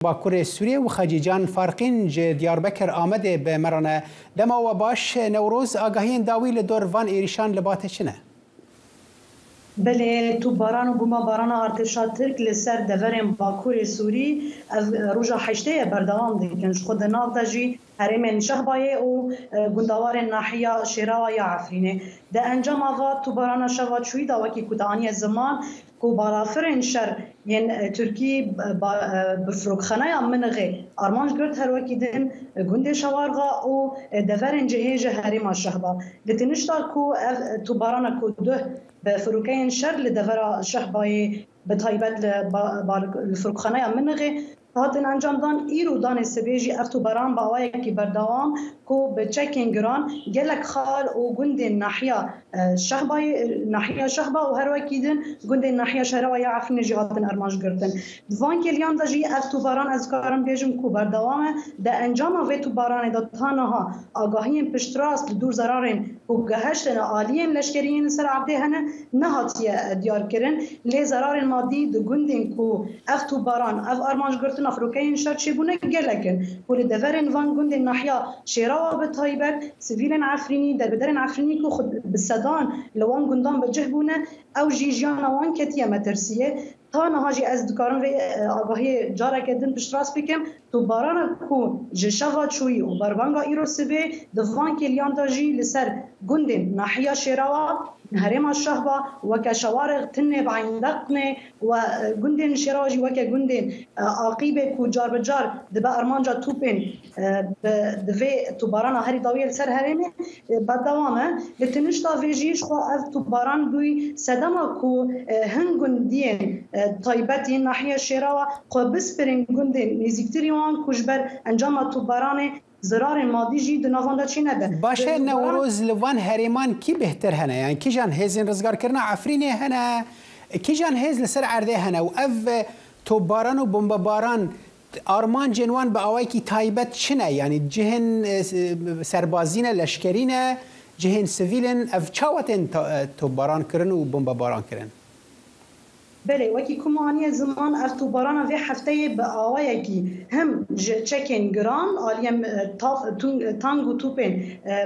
Bakurê Sûriyê û Xecîcan Farqîn ji Diyarbekir Amedê bi me re ne. Dema we baş Newroz, agahiyên dawî li dor van êrîşan li Batê çi ne? Belê, topbaran û bombebarana artêşa Tirk li ser deverên Bakurê Sûrî ev roja heştê ye berdewam dikin. Ji xwe di nav de jî herêmên Şehbayê û gundewarên nahiya Şêrawa ya Efrînê. Di encama va topbarana şeva çûyî de wekî ku te aniye ziman ku balafirên şer yên Tirkî bi firokxaneya Minixê armanc girt her wekî din gundê Şewarxa û deverên cihê ji herêma Şehba. Li tinişta ku ev topbarana ku duh bi firokeyên şer li devera Şehbayê bi taybet li firokxaneya Minixê Hatin encamdan îro danê sibê jî ev topbaran bi awayekî berdewam ku bi çekên giran gelek xal û gundên nahiya Şehbayê, nahiya Şehba û her wekî din gundên nahiya Şerewa ya Efrînê jî hatin armancgirtin. Di van kêliyan de jî ev topbaran ez dikarim bêjim ku berdewam e. Di encama vê topbaranê de ta niha agahiyên piştrast li dûr zerarên ku gihiştine aliyên leşkerî yên li ser erdê hene nehatiye diyarkirin lê zerarên madî di gundên ku Ev topbaran, ev armancgirtina firokeyên şer çêbûne gelek in ku li deverên van gundên nahiya Şêrawa bi taybet sivîlên Efrînî, derbiderên Efrînî ku xwe bi sedan li wan gundan bi cih bûne, ew jî jiyana wan ketiye metirsiyê. Ta niha jî ez dikarim vê agahiyê careke din piştrast bikim, topbarana ku ji şeva çûyî û berbanga îro sibê di van kêliyan de jî li ser gundên nahiya Şêrawa, herêma Şehba weke Şewarix, Tinê bi Eyndeqnê, û gundên Şêrawa jî weke gundên Aqîbê ku car bi car dibe armanca topên bi di vê topbarana herî dawiyê li ser herêmê berdewam e. Li tinişta vê jî ji xwe ev topbaran bûy sedema ku hin gundiyên taybet yên nahiya Şêrawa xwe bispirên gundên nêzîktirî wan ku ji ber encama topbaranê Zirarên madî jî di navan de çênebe. Baş e Newroz li van herêman kî bêhtir hene yan kîjan hêzên rizgarkirina Efrînê hene, kîjan hêz li ser erdê hene û ev topbaran û bombebaran armancên wan bi awayekî taybet çi ne yanî cihên serbazî ne, leşkerî ne, cihên sivîl in ev çawa tên topbaran kirin û bombebaran kirin? Belê, wekî ku me aniye ziman ev topbarana vê hefteyê bi awayekî him ji çekên giran aliyê tang û topên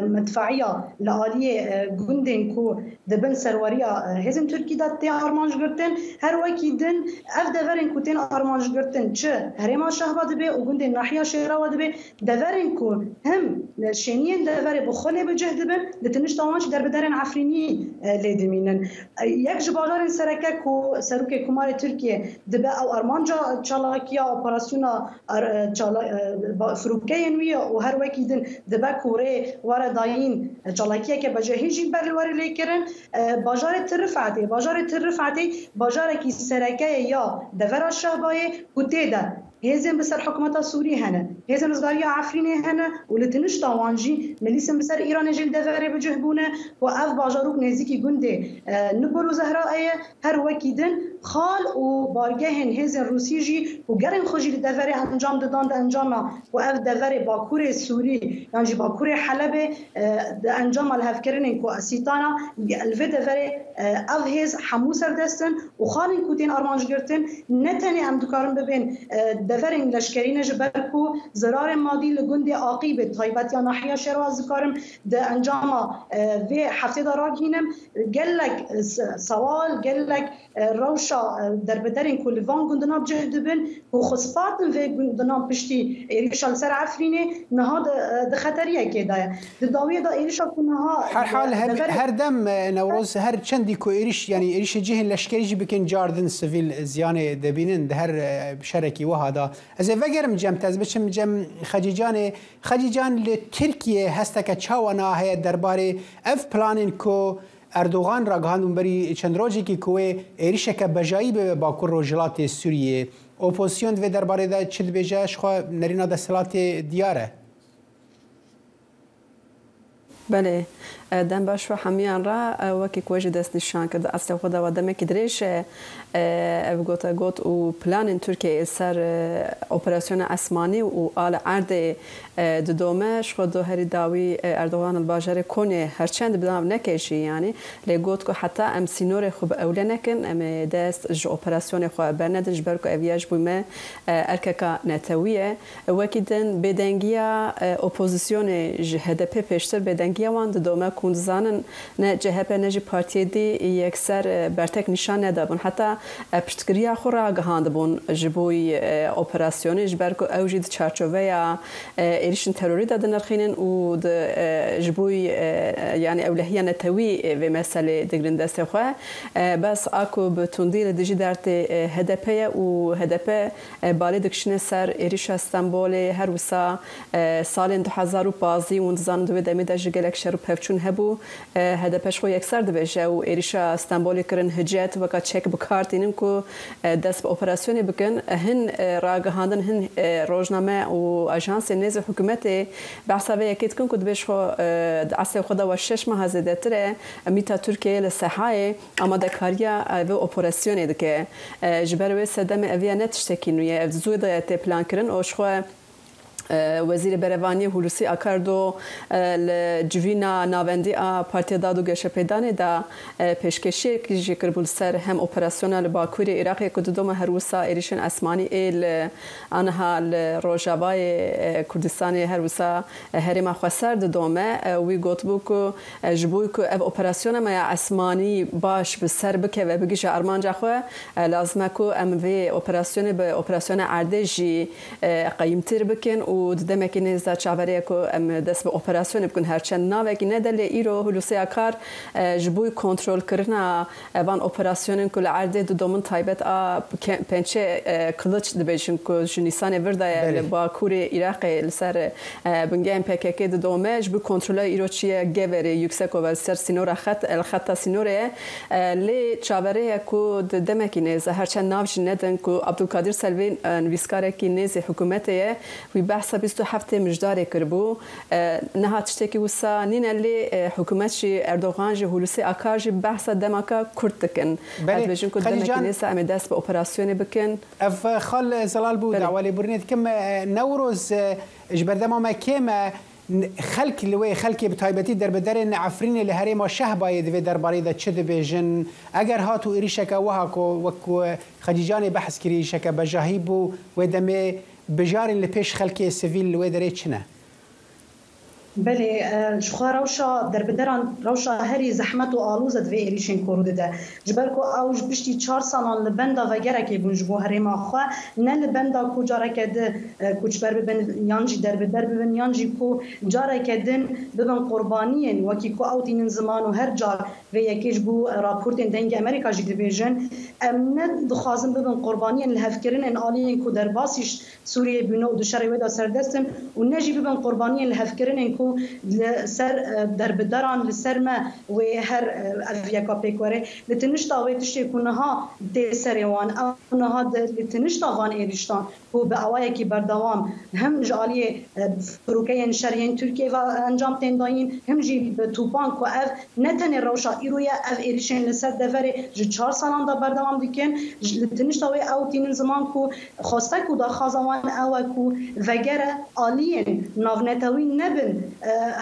mitfaiya li aliyê gundên ku di bin serweriya hêzên Tirkî de tê armancgirtin, her wekî din ev deverên ku tên armancgirtin çi herêma Şehba dibe û gundên nahiya Şêrawa dibe, Deverên ku him şêniyên deverê bi xwe lê bi cih dibin, li tinişta wan jî derbiderên Efrînî lê dimînin. Yek ji bajarên sereke ku Serokê Komarê Tirkiyê dibe ew armanca çalakiya operasyona firokeyên wî ye û her wekî din dibe ku rê were dayîn çalakiyeke bejehî jî ber li were lêkirin. Bajarê Til Rifetê, Bajarê Til Rifetê bajarekî sereke ye ya devera Şehbayê ku tê de Hêzên bi ser hikûmeta Sûrî hene, hêzên rizgariya Efrînê hene û li tinişta wan jî milîsên bi ser Îranê jî li deverê bi cih bûne ku ev bajarok nêzîkî gundê Nibol û Zehraê ye. Her wekî din xal û bargehên hêzên Rûsî jî ku gerên xwe jî li deverê encam didan di encama ku ev deverê bakurê Sûrî yan jî bakurê Helebê di encama lihevkirinên ku Sîtana li vê deverê ev hêz hemû serdest in û xalên ku tên armancgirtin ne tenê em dikarin bibên deverên leşkerî ne ji ber ku zirarên madî li gundê Aqîbê taybet ya nahiya Şêrwa ez dikarim di encama vê heftê de ragihînim gelek sewal gelek Rewşa derbiderên ku li van gundinan cih dibin ku xwe spartin vê gundinan piştî êrîşa li ser Efrînê niha di xeteriyekê de ye. Di dawiyê de êrîşa ku niha Herhal her dem Newroz her çendî ku êrîş yanî êrîşê cihên leşkerî jî bikin car din sivîl ziyanê dibînin di her şerekî wiha de. Ez ê vegerim cem te ez biçim cem Xecîcanê. Xecîcan li Tirkiyê hesteke çawa niha heye derbarê ev planên ku Erdogan ragihand û berî çend rojekî ku wê êrişeke bejayî bibe bakur rojhilatê Sûriyeyê. Opozîsyon di vê derbarê de çi dibêje ji xwe nerîna desthilatê diyar e. Belê. Dem baş we hemiyan re wekî ku we jî destnîşan kir di eslê xwe de we demekî dirêj ev gote got û planên Tirkiyeyê li ser operasyona esmanî û a li erdê didome. Ji xwe do herî dawî Erdogan li bajarê Konyayê her çend bi nav neke jî yanî lê got ku heta em sînorê xwe bi ewle nekin em ê dest ji operasyonê xwe bernedin ji ber ku ev ya ji bo me erkeka netewî ye. Wekî din bêdengiya opozisyonê ji hdp pêştir bêdengiya wan didome ku hûn dizanin ne chp ne jî partiyê dî yekser bertek nîşan nedabûn. Heta piştgiriya xwe ragihandibûn ji bo operasyonê ji ber ku ew jî di çarçoveya êrîşên terorî de dinirxînin û di ji bo yanî ewlehiya netewî vê meselê digirin destê xwe. Bes a ku bi tundî li dijî dertê hdp ye û hdp Balê dikişîne ser êrîşa Stenbolê, her wisa salên 2015 hûn dizanin di wê demê de jî gelek şer û pevçûn hebû. Hdp ji xwe yekser dibêje û êrîşa Stenbolê kirin hicet weka çek bi kar tînin ku dest bi operasyonê bikin. Hin ragihandin, hin rojname û ajansên nêzî hikûmetê behsa vê yekê dikin ku dibê ji xwe di eslê xwe de we şeş meha zêdetir e mîta Tirkiyeyê li sehayê Amadekariya vê operasyonê dike. Ji ber wê sedemê ev ya ne tiştekî nû ye. Ev di zû de ye tê plankirin û ji xwe Wezîrê Berevaniyê Hulusi Akar do li civîna navendî a Partiya Dad û Geşepêdanê de pêşkêşiyek jî kiribû li ser hem operasyona li Bakurê Iraqê ku didome her wisa êrîşên esmanî ê li aniha li Rojavayê Kurdistanê her wisa herêma xweser didome. Wî gotibû ku Ji bo ku ev operasyona me ya esmanî baş bi ser bikeve, bigihîje armanca xwe, lazim e ku em vê operasyonê bi operasyona erdê jî qeyîmtir bikin û di demekî nêz de çaverê ye ku em dest bi operasyonê bikin. Her çend navekî nede lê îro Hulusi Akar ji bo kontrolkirina Van operasyonên ku li erdê didomin taybet a Pençe Kiliç dibêjin ku ji Nîsanê vir de ye li Bakurê Iraqê li ser bingehên pkk didome. Ji bo kontrola îro çi ye Geverê, Yüksekova li ser sînora xet li xeta sînorê ye. Lê çaverê ye ku di demekî nêz de her çend nav jî nedin ku Abdulkadir Selvî nivîskarekî nêzî hikûmetê ye wî behsa 27 ê Mijdarê kiribû. Niha tiştekî wisa nîne lê hikûmet jî Erdogan jî Hulusi Akar jî behsa demaka kurt dikin. Ez dibêjin ku demekî nêz e em ê dest bi operasyonê bikin. Ev xal zelal bû dawa lêborînê dikim. Newroz ji ber dema me kêm e xelk li wê xelkê bi taybetî derbederên Efrînê li herêma Şehbayê di vê derbarê de çi dibêjin? Eger hat û êrîşeke wiha ku wek ku Xecîcanê behs kirî êrîşeke bejahî bû wê demê Bijarên li pêş xelkê sivîl li wê derê çi ne? Belê, ji xwe rewşa derbideran rewşa herî zehmet û aloz e di vê êrîşên ku rû dide. Ji ber ku ew ji piştî çar salan li benda vegerekê bûn ji bo herêma xwe, ne li benda ku careke di koçber bibin yan jî derbider bibin yan jî ku careke din bibin qurbaniyên wekî ku ew tînin ziman û her car Vê yekê ji bo raportên Dengê Amerîka jî dibêjin, Em ne dixwazin bibin qurbaniyên lihevkirinên aliyên ku derbasî Sûriyeyê bûne û di şerê wê de serdest in û ne jî bibin qurbaniyên lihevkirinên ku li ser derbideran li ser me wê her ev yeka pêk were. Li tinişta wê tiştê ku niha tê serê wan ew niha li tinişta van êrîştan ku bi awayekî berdewam him ji aliyê firokeyên şer yên Tirkiyeyê ve encam tên dayîn, him jî bi topan ku ev ne tenê rewşa îro ye, ev êrîşên li ser deverê ji çar salan de berdewam dikin. Li tinişta wê ew tînin ziman ku xwestek û daxwaza wan ew e ku vegere aliyên navnetewî nebin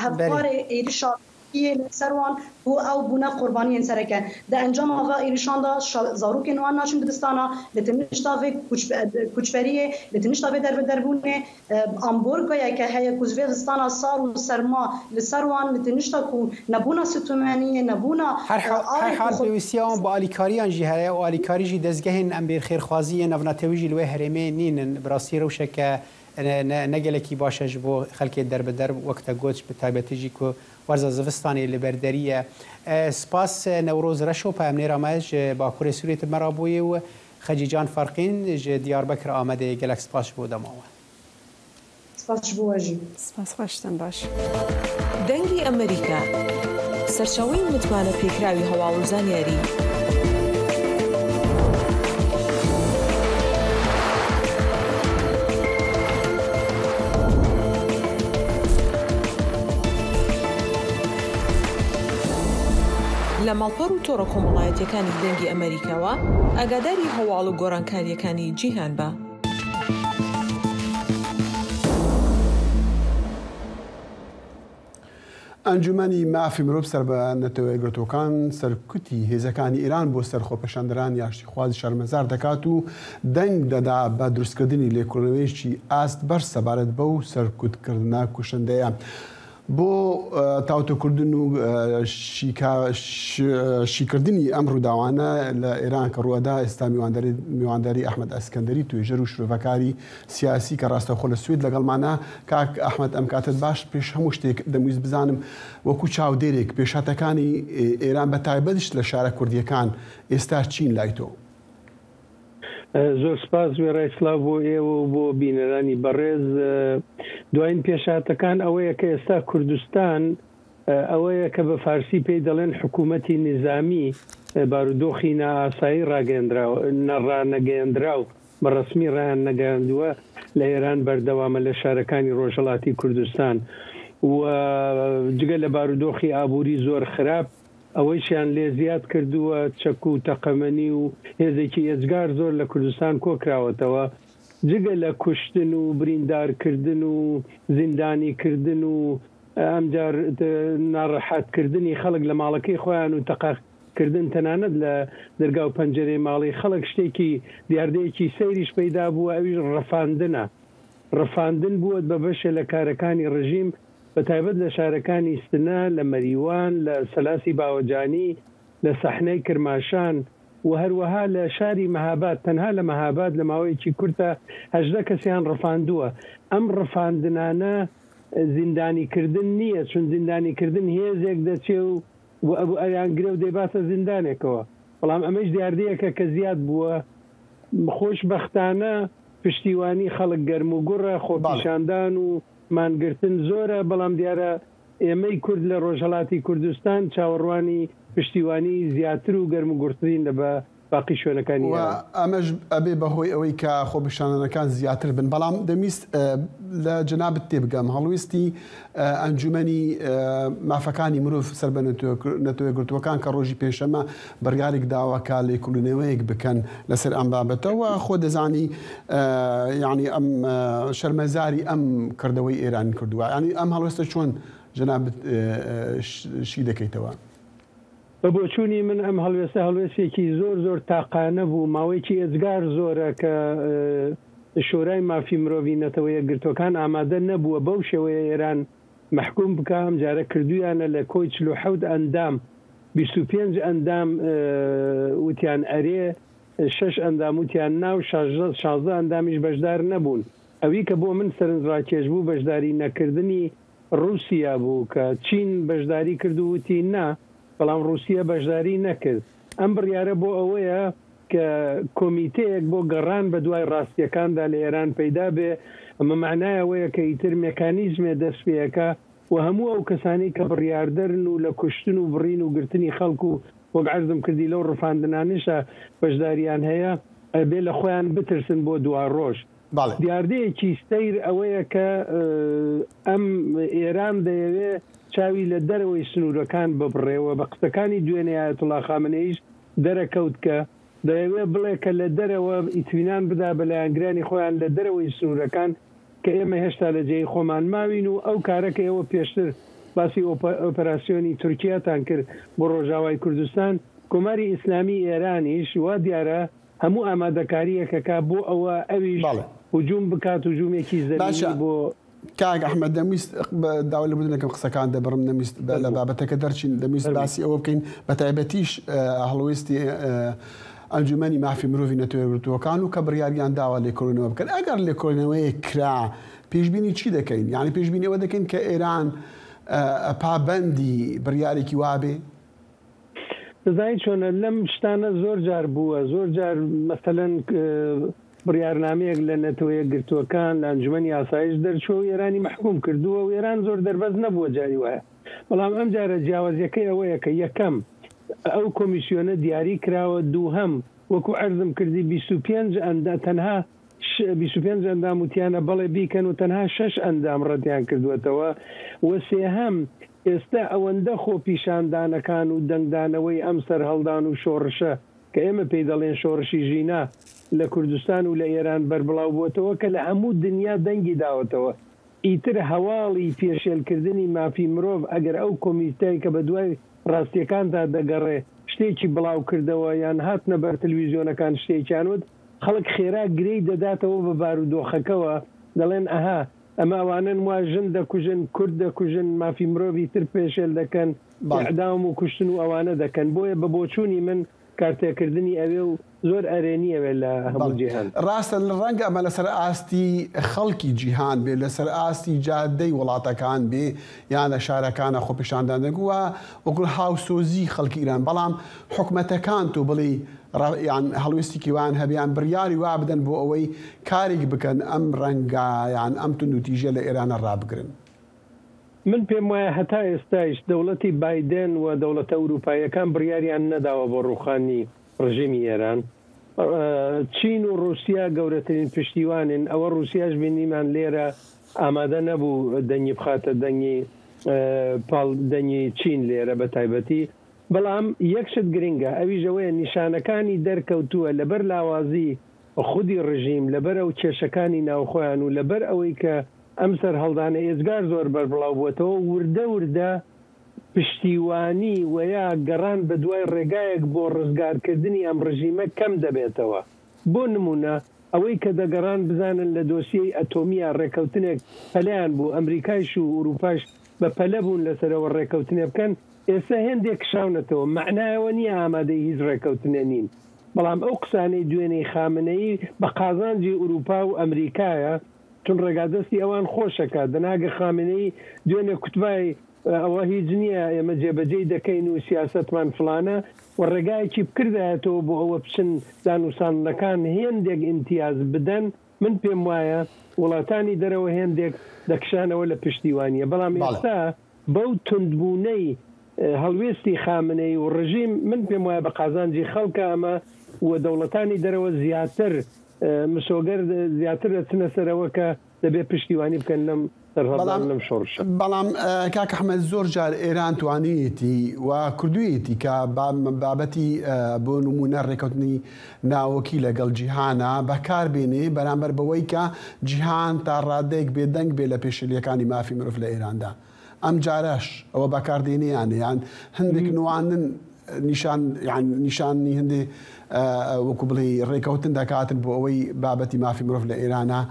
hevkarê êrîşa Tirkiyeyê li ser wan ku ew bûne qurbaniyên sereke. Di encama ve êrîşan de zarokên wan naçin dibistana, li tinişta vê koçberiyê, li tinişta vê dervederbûnê amborgoyeke heye ku ji vê zistana sar û serma li ser wan, li tinişta ku nebûna sitomeniyê, nebûna Her hal pêwîstiya wan bi alîkariyan jî heye û alîkarî jî dezgehên em bêrxêrxwazî yên navnetewî jî li wê herêmê nînin. Bi rastî rewşeke Ne gelekî baş e ji bo xelkê derbider wek te got bi taybetî jî ku werza zivistanê li ber derî ye. Spas Newroz Reşo peyamnêra me ji Bakurê Sûriyê tu bi me re bûyî û Xecîcan Farqîn ji Diyarbekir Amedê gelek spas ji bo dema we. Spas ji bo we jî. Spas xweş dem baş. دەنگی ئەمەریکا، سەرچاوەی متمانە پێکراوی هەواڵ و زانیاری. لە ماڵپەڕ و تۆڕە کۆمەڵایەتیەکانی دەنگی ئەمەریکاوە ئاگاداری هەواڵ و گۆڕانکاریەکانی جیهان بە. ئەنجومەنی مافی مرۆڤ سەر بە نەتەوەیەکگرتووەکان سەرکوتی هێزەکانی ئێران بۆ سەر خۆپێشاندەرانی ئاشتیخوازی شەرمەزار دەکات و دەنگ دەدا بە دروستکردنی لێکۆڵینەوەیەکی ئاست بەرز سەبارەت بەو سەرکوتکردنە کوشندەیە. بۆ تاوتوکردن و شیکردنی ئەم ڕووداوانە لە ئێران کە ڕووئەدا، ئێستا میوانداری ئەحمەد ئەسکەندەری توێژەر و شرۆڤەکاری سیاسی کە ڕاستەوخۆ لە سوید لەگەڵمانە. کاک ئەحمەد ئەم کاتەت باش، پێش هەموو شتێک دەمویست بزانم وەکو چاودێرێک پێشهاتەکانی ئێران بە تایبەتیش لە شارە کوردییەکان ئێستا چین لای تۆ؟ زۆر سپاس وێڕای سڵاو بۆ ئێوە و بۆ بینەرانی بەڕێز. دوایین پێشهاتەکان ئەوەیە کە ئێستا کوردستان ئەوەیە کە بە فارسی پێی دەڵێن حکوومەتی نیزامی بارودۆخی نائاسایی ڕاگەیەندراو ڕانەگەیەندراو بە ڕەسمی ڕایان نەگەیاندووە لە ئێران بەردەوامە لە شارەکانی ڕۆژهەڵاتی کوردستان و جگە لە بارودۆخی ئابووری زۆر خراپ ئەوەیشیان لێ زیاد کردووە چەک و تەقەمەنی و هێزێکی ئێجگار زۆر لە کوردستان کۆکراوەتەوە، جگە لە کوشتن و بریندار کردن و زیندانی کردن و ئەمجار ناڕەحەت کردنی خەڵک لە ماڵەکەی خۆیان و تەقە کردن تەنانەت لە دەرگا و پەنجەرەی ماڵی خەڵک شتێکی دیاردەیەکی سەیریش پەیدا بووە ئەویش ڕفاندنە. ڕفاندن بووە بە بەشێ لە کارەکانی ڕژیم بە تایبەت لە شارەکانی سنە، لە مەریوان، لە سەلاسی باوەجانی، لە سەحنەی کرماشان و هەروەها لە شاری مەهاباد، تەنها لە مەهاباد لە ماوەیەکی کورتا 18 کەسیان ڕفاندووە. ئەم ڕفاندنانە زیندانی کردن نییە، چون زیندانی کردن هێزێک دەچێ و ئەیانگرێ و دەیباتە زیندانێکەوە، بەڵام ئەمەیش دیاردەیەکە کە زیاد بووە. خۆشبەختانە پشتیوانی خەڵک گەرموگوڕە، خۆپیشاندان و مانگرتن زۆرە، بەڵام دیارە ئێمەی کورد لە ڕۆژهەڵاتی کوردستان چاوەڕوانی پشتیوانی زیاتر و گەرموگوڕترین لە باقی شوێنەکانی و ئێران. ئەمەش ئەبێ بە هۆی ئەوەی کە خۆپیشاندانەکان زیاتر بن، بەڵام دەمویست لە جەنابت تێبگەم هەڵوێستی ئەنجومەنی مافەکانی مرۆڤ سەر بە نەتەوەیەکگرتووەکان کە ڕۆژی پێنجشەممە بڕیارێک داوە کە لێکۆڵینەوەیەک بکەن لەسەر ئەم بابەتە و خۆ دەزانی یعنی ئەم شەرمەزاری ئەم کردەوەی ئێران کردووە یعنی ئەم هەڵوێستە چۆن جەنابت شی دەکەیتەوە؟ بە بۆچوونی من ئەم هەڵوێستە هەڵوێستێکی زۆر زۆر تاقانە بوو، ماوەیەکی ئێجگار زۆرە کە شۆرای مافی مرۆڤی نەتەوە یەکگرتووەکان ئامادە نەبووە بەو شێوەیە ئێران مەحکوم بکا، ئەمجارە کردوویانە لە کۆی 47 ئەندام 25 ئەندام وتیان ئەرێ، شەش ئەندام وتیان نا و 16 ئەندامیش بەشدار نەبوون. ئەوی کە بۆ من سەرنجڕاکێش بوو بەشداری نەکردنی ڕووسیا بوو کە چین بەشداری کرد و وتی نا، بەڵام ڕووسیە بەشداری نەکرد. ئەم بڕیارە بۆ ئەوەیە کە کۆمیتەیەک بۆ گەڕان بە دوای ڕاستییەکاندا لە ئێران پەیدا بێ، ئەمە مەعنای ئەوەیە کە ئیتر مێکانیزمێ دەست پێ ئەکا و هەموو ئەو کەسانەی کە بڕیاردەرن و لە کوشتن و بڕین و گرتنی خەڵک و وەک عەرزم کردی لەو ڕفاندنانەشا بەشدارییان هەیە، ئەبێ لە خۆیان بترسن بۆ دواڕۆژ. بەڵێ. دیاردەیەکی سەیر ئەوەیە کە ئەم ئێران دەیەوێ چاوی لە دەرەوەی سنوورەکان ببڕێ و بە قسەکانی دوێنێ ئایەتوڵا خامنەییش دەرەکەوت کە دەیەوێ بڵێ کە لە دەرەوە ئیتمینان بدا بە لایەنگرانی خۆیان لە دەرەوەی سنوورەکان کە ئێمە هێشتا لە جێی خۆمان ماوین و ئەو کارە کە ئێوە پێشتر باسی ئۆپەراسیۆنی تورکیاتان کرد بۆ ڕۆژاوای کوردستان کۆماری ئیسلامی ئێرانیش وا دیارە هەموو ئامادەکارییەک ئەکا بۆ ئەوە ئەویش بەڵێ. هجوم بکات هجومێکی زەمینی باشە بۆ. کاک ئەحمەد دەمویست داوای لێبوردن دەکەم قسەکان دەبڕم نەمویست لە فەرموو. بابەتەکە دەرچین دەمویست فەرموو. باسی ئەوە بکەین بە تایبەتیش هەڵوێستی ئەنجومەنی مافی مرۆڤی نەتەوە یەکگرتووەکان و کە بڕیاریان داوە لێکۆڵینەوە بکەن ئەگەر لێکۆڵینەوەیەک کرا پێشبینی چی دەکەین یانی پێشبینی ئەوە دەکەین کە ئێران پابەندی بڕیارێکی وابێ؟ دەزانی چۆنە لەم شتانە زۆر جار بووە زۆر جار مەسەلەن بڕیارنامەیەک لە نەتەوە یەکگرتووەکان لە ئەنجومەنی ئاسایش دەرچووە و ئێرانی مەحکوم کردووە و ئێران زۆر دەربەست نەبووە جاری وایە بەڵام ئەم جارە جیاوازیەکەی ئەوەیە کە یەکەم ئەو کۆمیسیۆنە دیاری کراوە دووهەم وەکو عەرزم کردی 25 ئەندە تەنها. 25 ئەندام وتیانە بەڵێ بیکەن و تەنها شەش ئەندام ڕەتیان کردووەتەوە و سێهەم ئێستا ئەوەندە خۆپیشاندانەکان و دەنگدانەوەی ئەم سەرهەڵدان و شۆڕشە کە ئێمە پێی دەڵێن شۆڕشی ژینا لە کوردستان و لە ئێران بەربڵاو بووەتەوە کە لە هەموو دنیا دەنگی داوەتەوە ئیتر هەواڵی پێشێلکردنی مافی مرۆڤ ئەگەر ئەو کۆمیتەی کە بەدوای ڕاستیەکاندا دەگەڕێ شتێکی بڵاو کردەوە یان هاتنە بەر تلویزیۆنەکان شتێکیان وت خەڵک خێرا گرێی دەداتەوە بە بارودۆخەکەوە دەڵێن ئەها ئەمە ئەوانەن وا ژن دەکوژن کورد دەکوژن مافی مرۆڤی تر پێشێل دەکەن ئیعدام و کوشتن و ئەوانە دەکەن بۆیە بە بۆچوونی من کارتێکردنی ئەوێ و زۆر ئەرێنی ئەوێ لە هەموو جیهان. ڕاستە ڕەنگە ئەمە لەسەر ئاستی خەڵکی جیهان بێ، لەسەر ئاستی جادەی وڵاتەکان بێ یان لە شارەکانە خۆپیشاندان دەکەن و وەکو هاوسۆزی خەڵکی ئیران، بەڵام حکومەتەکان تۆ بڵێی یان هەڵوێستێکی وایان هەبێ یان بڕیاری وا بدەن بۆ ئەوەی کارێک بکەن ئەم ڕەنگە یان ئەم توندوتیژیە لە ئێرانە ڕابگرن. من پێم وایە هەتا ئێستایش دەوڵەتی بایدێن و دەوڵەتە ئورووپاییەکان بڕیاریان نەداوە بۆ ڕووخانی ڕژیمی ئێران. چین و ڕووسیا گەورەترین پشتیوانن، ئەوە ڕووسیاش بینیمان لێرە ئامادە نەبوو دەنگی بخاتە دەنگی پاڵ دەنگی چین لێرە بە تایبەتی. بەڵام یەک شت گرنگە ئەویش ئەوەیە نیشانەکانی دەرکەوتووە لەبەر لاوازی خودی ڕژیم، لەبەر ئەو کێشەکانی ناوخۆیان و لەبەر ئەوەی کە ئەم سەرهەڵدانە ئێجگار زۆر بەربڵاو بووەتەوە، وردە وردە پشتیوانی و یا گەڕان بەدوای ڕێگایەک بۆ ڕزگارکردنی ئەم ڕژیمە کەم دەبێتەوە. بۆ نموونە ئەوەی کە دەگەڕان بزانن لە دۆسیەی ئەتۆمییا ڕێکەوتنێک پەلەیان بوو، ئەمریکایش و ئورووپاش بە پەلە بوون لەسەرەوە ڕێکەوتنێ بکەن، ئێستا هێندێک کشاونەتەوە، مەعنای ئەوە نییە ئامادەی هیچ ڕێکەوتنێ نین، بەڵام ئەو قسانەی دوێنێی خامنەیی بە قازانجی ئورووپا و ئەمریکایە، چون ڕێگا دەستی ئەوان خۆشەکە، دەنا گەر خامنەیی دوێنێ کوتبای ئەوە هیچ نییە ئێمە جێبەجێی دەکەین و سیاسەتمان فڵانە و ڕێگایەکی بکردایەتەوە بۆ ئەوە بچن دانوساندنەکان هێندێک ئیمتیاز بدەن، من پێم وایە وڵاتانی دەرەوە هێندێک دەکشانەوە لە پشتیوانیە، بەڵام ئێستا بەو توندبوونەی هەڵوێستی خامنەیی و ڕژیم من پێم وایە بە قازانجی خەڵکە ئەمە و دەوڵەتانی دەرەوە زیاتر مسۆگەر زیاتر دەچنە سەر ئەوە کە دەبێ پشتیوانی بکەن لەم سەرهەڵدان لەم شۆڕشە. بەڵام کاک ئەحمەد زۆر جار ئێران توانیویەتی و کردوویەتی کە بابەتی بۆ نموونە ڕێکەوتنی ناوەکی لەگەڵ جیهانە بەکار بێنێ بەرامبەر بەوەی کە جیهان تا ڕادەیەک بێدەنگ بێ لە پێشێلییەکانی مافی مرۆڤ لە ئێراندا. ئەم جارەش ئەوە بەکار دێنێ یان یان هەندێک نواندن نیشان یان نیشانی هەندێ وەکو بڵێی ڕێکەوتن دەکاتن بۆ ئەوەی بابەتی مافی مرۆڤ لە ئێرانە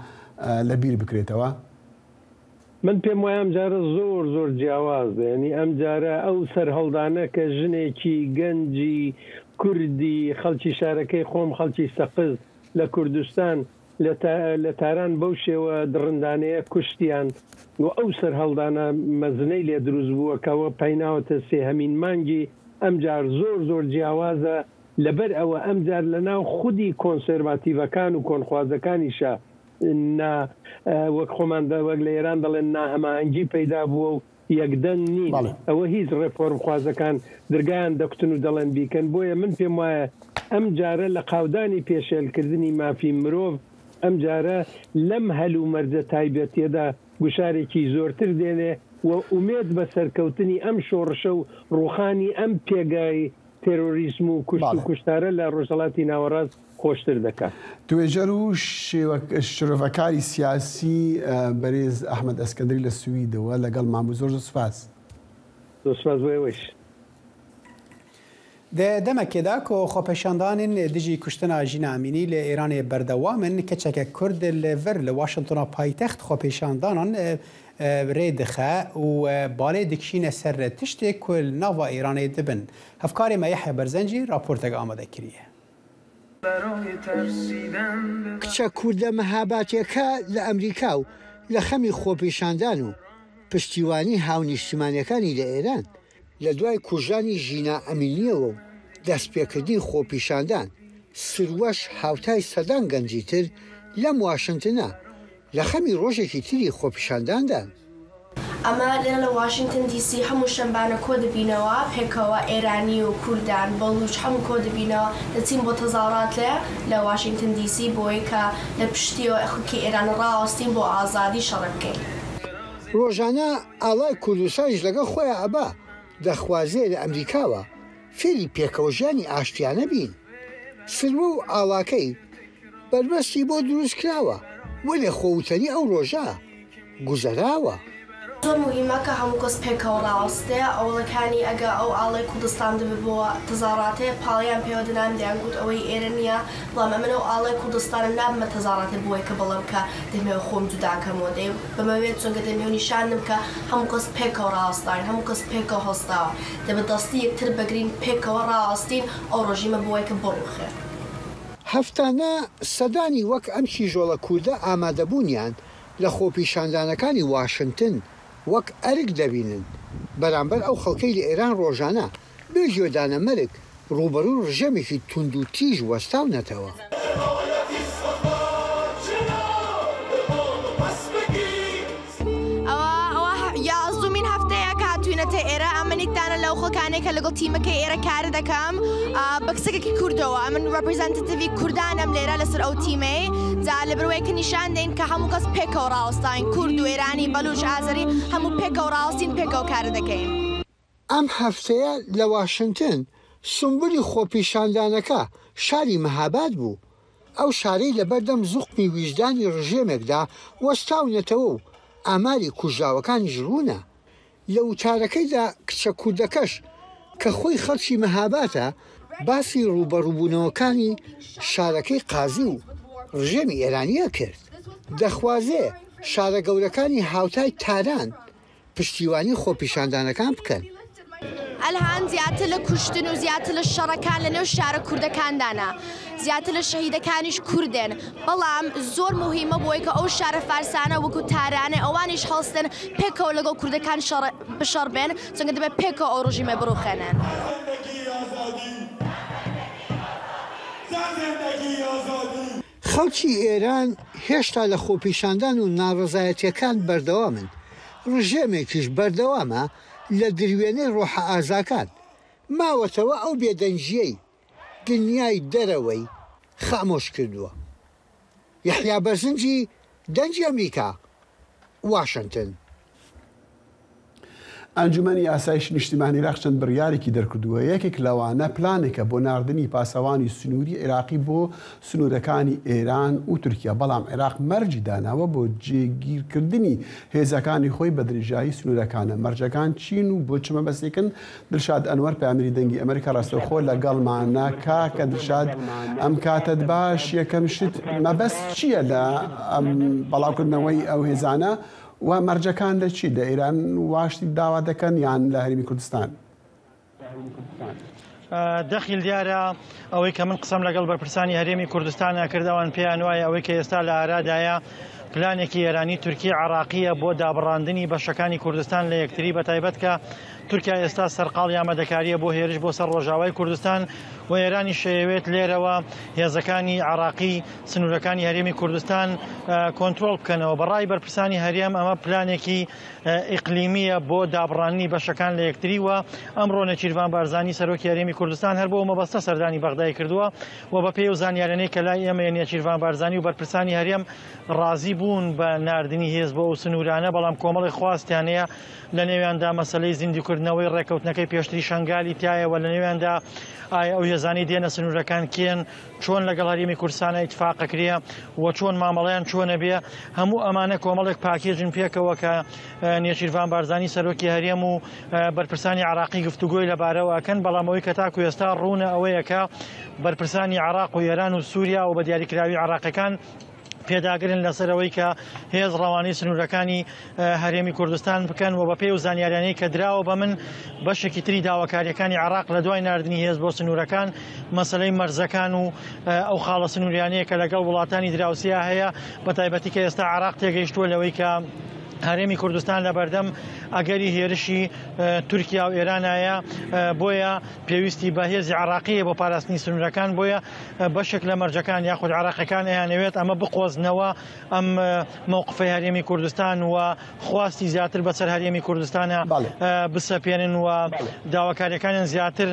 لە بیر بکرێتەوە؟ من پێم وایە ئەم جارە زۆر زۆر جیاوازە یانی ئەم جارە ئەو سەرهەڵدانە کە ژنێکی گەنجی کوردی خەڵکی شارەکەی خۆم خەڵکی سەقز لە کوردستان لە تاران بەو شێوە دڕندانەیە کوشتیان و ئەو سەرهەڵدانە مەزنەی لێ دروست بووە کە ئەوە پایناوەتە سێهەمین مانگی ئەمجار زۆر زۆر جیاوازە لەبەر ئەوە ئەمجار لە ناو خودی کۆنسێرڤاتیڤەکان و کۆنخوازەکانیشا نا وەک خۆمان وەک لە ئێران دەڵێن ناهەماهەنگی پەیدا بووە و یەکدەنگ نین، ئەوە هیچ ڕێفۆرمخوازەکان درگایان دەکوتن و دەڵێن بیکەن، بۆیە من پێم وایە ئەم جارە لە قاودانی پێشێلکردنی مافی مرۆڤ ئەم جارە لەم هەلومەرجە تایبەتیەدا گوشارێکی زۆرتر دێنێ و ئومێد بە سەرکەوتنی ئەم شۆڕشە و ڕووخانی ئەم پێگای تێرۆریسم و کوشت و کوشتارە لە ڕۆژهەڵاتی ناوەڕاست خۆشتر دەکات. توێژەر و شرۆڤەکاری سیاسی بەرێز ئەحمەد ئەسکەندەری لە سویدەوە لەگەڵمان بوو زۆر زۆر سوپاس. زۆر سوپاس بۆ ئێوەیش. Di demekê de ku xwepêşandanên li dijî kuştina Jîna Emînî li Îranê berdewam in, keçeke Kurd li vir li Washingtona paytext xwepêşandanan rê dixe û balê dikişîne ser tiştê ku li nava Îranê dibin. Hevkarê me Yehya Berzencî raportek amade kiriye. کچە کوردە مەهاباتیەکە لە ئەمریکا و لە خەمی خۆپیشاندان و پشتیوانی هاونیشتیمانیەکانی لە ئێران، لە دوای کوژرانی ژینا ئەمینیەوە و دەستپێکردنی خۆپیشاندان، سروەش هاوتای سەدان گەنجی تر لەم واشنتنە لە خەمی ڕۆژێکی تری خۆپیشانداندان. ئەمە لێرە لە واشنتن دی سی هەموو شەمبانە کۆ دەبینەوە پێکەوە ئێرانی و کوردان بەڵوچ هەموو کۆ دەبینەوە دەچین بۆ تەزاورات لێ لە واشنتن دی سی بۆی کە لە پشتیەوە خەڵکی ئێران ڕاوەستین بۆ ئازادی شەڕ بکەین. ڕۆژانە ئاڵای کوردستانیش لەگەڵ خۆیا ئەبا، دەخوازێ لە ئەمریکاوە فێری پێکەوەژیانی ئاشتیانە بین. سروە و ئاڵاکەی بەربەستی بۆ دروست کراوە، وەلێ خۆ وتەنی ئەو ڕۆژە گوزەراوە. زۆر موهیمە کە هەموو کەس پێکەوە ڕاوەستێ ئەوەڵەکانی ئەگە ئەو ئاڵای کوردستان دەبێ بۆ تەزاڕاتێ پاڵیان پێوە دەنام دەیان گوت ئەوەی ئێرە نیە بەڵام ئەمن ئەو ئاڵای کوردستانە نابمە تەزاڕاتێ بۆیە کە بڵێم کە دەمەوێ خۆم جودا کەمەوە دەی بمەوێت چونکە دەمەوێ نیشاندم کە هەموو کەس پێکەوە ڕاوەستاوین هەموو کەس پێکەوە هەڵستاوە دەبێ دەستی یەکتر بگرین پێکەوە ڕاوەستین ئەو ڕژیمە بۆیە کە بڕوخێ. هەفتانە سەدانی وەک ئەم کیژۆڵە کوردە ئامادەبوونیان لە خۆپیشاندانەکانی واشنتن وەک ئەرک دەبینن بەرامبەر ئەو خەڵکەی لە ئێران ڕۆژانە بێ گوێدانە مەرگ ڕووبەڕووی ڕژێمێکی توندوتیژ وەستاونەتەوە. ئەوە ئەوە یازدومین هەفتەیە کە هاتوینەتە ئێرە ئەمن یەکدانە لەو خەڵکانەی کە لەگەڵ تیمەکەی ئێرە کار دەکەم بە کچەکێکی کوردەوە ئەمن representative ی کوردانم لێرە لەسەر ئەو تیمەی جا لەبەرئەوەی کە نیشان دەین کە هەموو کەس پێکەوە ڕاوەستاین کورد و ئێرانی بەلوچ ئازەری هەموو پێکەوە ڕاوەستین پێکەوە کار دەکەین. ئەم هەفتەیە لە واشنتن سومبولی خۆپیشاندانەکە شاری مەهاباد بوو، ئەو شارەی لەبەردەم زوقمی ویژدانی ڕژێمێکدا وەستاونەتەوە و ئاماری کوژراوەکانیش ڕوونە. لە وتارەکەیدا کچە کوردەکەش کە خۆی خەڵکی مەهاباتە باسی ڕووبەڕووبوونەوەکانی شارەکەی قازی و ڕژێمی ئێرانیی کرد. دەخوازێ شارە گەورەکانی هاوتای تاران پشتیوانی خۆپیشاندانەکان بکەن. ئەلهان زیاتر لە کوشتن و زیاتر لە شەڕەکان لە نێو شارە کوردەکاندانە زیاتر لە شەهیدەکانیش کوردن بەڵام زۆر موهیمە بۆی کە ئەو شارە فارسانە وەکو تارانێ ئەوانیش هەڵستن پێکەوە لەگەڵ کوردەکان شەڕ بشەڕ بێن چونکە دەبێت پێکەوە ئەو ڕژیمە بڕوخێنن. خەڵکی ئێران هێشتا لە خۆپیشاندان و ناڕەزایەتییەکان بەردەوامن، ڕژێمێکیش بەردەوامە لە دروێنەی ڕۆحە ئازاکان، ماوەتەوە ئەو بێدەنگییەی دنیای دەرەوەی خامۆش کردووە. یەحیا بەرزنجی، دەنگی ئەمریکا، واشنتن. ئەنجومەنی ئاسایشی نیشتیمانی عێراق چەند بڕیارێکی دەرکردووە، یەکێک لەوانە پلانێکە بۆ ناردنی پاسەوانی سنووری عێراقی بۆ سنوورەکانی ئێران و تورکیا، بەڵام عێراق مەرجی داناوە بۆ جێگیرکردنی هێزەکانی خۆی بە درێژایی سنوورەکانە. مەرجەکان چین و بۆ چ مەبەستێکن؟ دلشاد ئەنوەر پەیامنێری دەنگی ئەمەریکا ڕاستەوخۆ لەگەڵمانە. کاکە دلشاد ئەم کاتەت باش، یەکەم شت مەبەست چییە لە بەڵاوکردنەوەی ئەو هێزانە؟ و مەرجەکان لە چی؟ لە ئێران وا شتی داوا دەکەن یان لە هەرێمی کوردستان؟ دەخیل دیارە ئەوەی کە من قسەم لەگەڵ بەرپرسانی هەرێمی کوردستان کرد ئەوان پێیان وایە ئەوەی کە ئێستا لە ئارادایە پلانێکی ئێرانی تورکی عراقیە بۆ دابڕاندنی بەشەکانی کوردستان لە یەکتری بە تایبەت کە تورکیا ئێستا سەرقاڵی ئامادەکاریە بۆ هێرش بۆ سەر ڕۆژاوای کوردستان و ئێرانی شەیەوێت لێرەوە هێزەکانی عراقی سنوورەکانی هەرێمی کوردستان کۆنترۆڵ بکەنەوە. بە ڕای بەرپرسانی هەرێم ئەمە پلانێکی ئیقلیمییە بۆ دابڕاندنی بەشەکان لە یەکتری و ئەمڕۆ نێچیرڤان بارزانی سەرۆکی هەرێمی کوردستان هەر بۆ ئەو مەبەستە سەردانی بەغدای کردووە و بەپێی ئەو زانیارانەی کە لای ئێمەیە نێچیرڤان بارزانی و بەرپرسانی هەرێم ڕازی بوون بە ناردنی هێز بۆ ئەو سنوورانە بەڵام کۆمەڵێک خواستیان هەیە لە نێویاندا مەسەلەی زیندووکردنەوەی ڕێککەوتنەکەی پێشتری شەنگالی تایە و لە نێویاندا ئایا ئەو هێزانەی دێنە سنوورەکان کێن چۆن لەگەڵ هەرێمی کوردستانە ئیتفاق ئەکرێ و چۆن مامەڵەیان چۆنە بێ هەموو ئەمانە کۆمەڵێک پاکێجن پێکەوە کە نێچیرڤان بارزانی سەرۆکی هەرێم و بەرپرسانی عراقی گفتوگۆی لەبارەوە ئەکەن بەڵام ئەوەی کە تاکو ئێستا ڕوونە ئەوەیە کە بەرپرسانی عراق و ئێران و سووریا و بە دیاریکراوی عراقەکان پێداگرن لەسەر ئەوەی کە هێز ڕەوانەی سنوورەکانی هەرێمی کوردستان بکەن و بەپێی ئەو زانیاریانەی کە دراوە بە من بەشێکی تری داواکاریەکانی عێراق لە دوای ناردنی هێز بۆ سنوورەکان مەسەلەی مەرزەکان و ئەو خاڵە سنووریانەیە کە لەگەڵ وڵاتانی دراوسیا هەیە بە تایبەتی کە ئێستا عێراق تێگەیشتووە لەوەی کە. هەرێمی کوردستان لەبەردەم ئەگەری هێرشی تورکیا و ئێرانایە، بۆیە پێویستی بە هێزی عێراقییە بۆ پاراستنی سنوورەکان، بۆیە بەشێک لە مەرجەکان یاخود عێراقیەکان ئەیانەوێت ئەمە بقۆزنەوە ئەم مەوقفەی هەرێمی کوردستان و خواستی زیاتر بەسەر هەرێمی کوردستانە بسەپێنن و داواکاریەکانیان زیاتر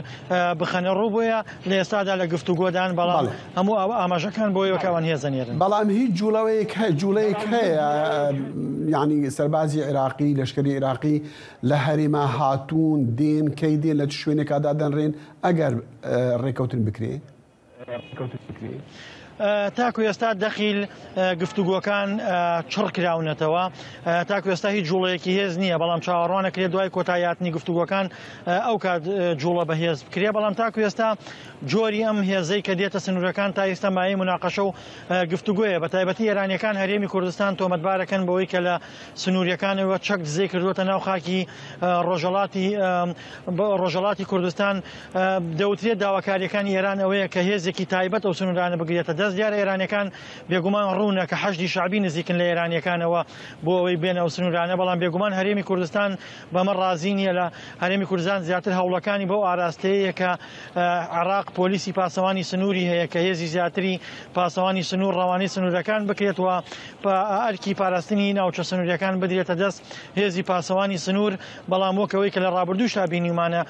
بخەنە ڕوو، بۆیە لە ئێستادا لە گفتوگۆدان، بەڵام هەموو ئەو ئاماژەکان بۆ ئەوەیە کە ئەوان هێز دەنێرن. بەڵام هیچ جوڵەوەیەک هەیە، جوڵەیەک هەیە یانی سەربازی عێراقی، لەشکری عێراقی لە هەرێما هاتوون، دێن، کەی دێن، لە چ شوێنێکا دادەنرێن ئەگەر ڕێکەوتن بکرێ؟ تاکو ئێستا دەخیل گفتوگۆکان چڕ کراونەتەوە، تاکو ئێستا هیچ جوڵەیەکی هێز نییە، بەڵام چاوەڕوانەکرێت دوای کۆتاییهاتنی گفتوگۆکان ئەو کات جوڵە بەهێز بکرێ، بەڵام تاکو ئێستا جۆری ئەم هێزەی کە دێتە سنوورەکان تا ئێستا مایەی موناقەشە و گفتوگۆیە، بە تایبەتی ئێرانییەکان هەرێمی کوردستان تۆمەتبارەکەن بەوەی کە لە سنووریەکانەوە چەک دزەی کردووەتە ناو خاکی ڕۆژهەڵاتی ڕۆژهەڵاتی کوردستان. دەوترێت داواکارییەکانی ئێران ئەوەیە کە هێزێکی تایبەت ئەو سنوورانە بگرێتە دەست. دیارە ئێرانییەکان بێگومان ڕوونە کە حەشدی شەعبی نزیکن لە ئێرانییەکانەوە بۆ ئەوەی بێنە ئەو سنوورانە، بەڵام بێگومان هەرێمی کوردستان بەمە ڕازی نییە. لە هەرێمی کوردستان زیاتر هەوڵەکانی بەو ئاراستەیەیە کە عێراق پۆلیسی پاسەوانی سنووری هەیە کە هێزی زیاتری پاسەوانی سنوور ڕەوانەی سنوورەکان بکرێت و ئەرکی پاراستنی ناوچە سنووریەکان بدرێتە دەست هێزی پاسەوانی سنوور، بەڵام وەک ئەوەی کە لە ڕابردووشدا بینیومانە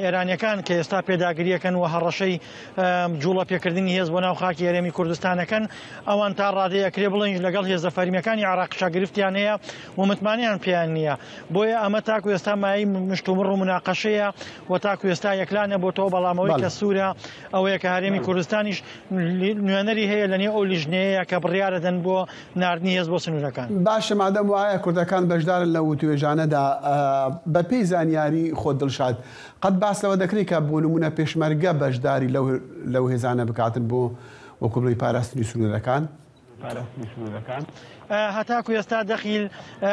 ئێرانیەکان کە ئێستا پێداگریەکەن و هەڕەشەی جوڵە پێکردنی هێز بۆ ناو خاکی هەرێمی کوردستانەکەن، ئەوان تا ڕادەی ئەکرێ بڵێین لەگەڵ هێزە فەرمیەکانی عێراقیشا گرفتیان هەیە و متمانەیان پێیان نییە، بۆیە ئەمە تاکو ئێستا مایەی مشتومڕ و موناقەشەیە و تاکو ئێستا یەکلا نەبۆتەوە، بەڵام ئەوەی کە سوورە ئەوەیە کە هەرێمی کوردستانیش نوێنەری هەیە لەنێو ئەو لیژنەیەیە کە بڕیارەدەن بۆ ناردنی هێز بۆ سنوورەکان. باشە مادەم وایە کوردەکان بەشدارن لەو وتوێژانەدا، بەپێی زانیاری خۆت دڵشاد، قەت باس لەوە دەکرێت کە بۆ نموونە پێشمەرگە بەشداری لەو هێزانە بکاتن بۆ وەکو بڵێی پاراستنی سنوورەکان؟ هەتاکو ئێستا دەخیل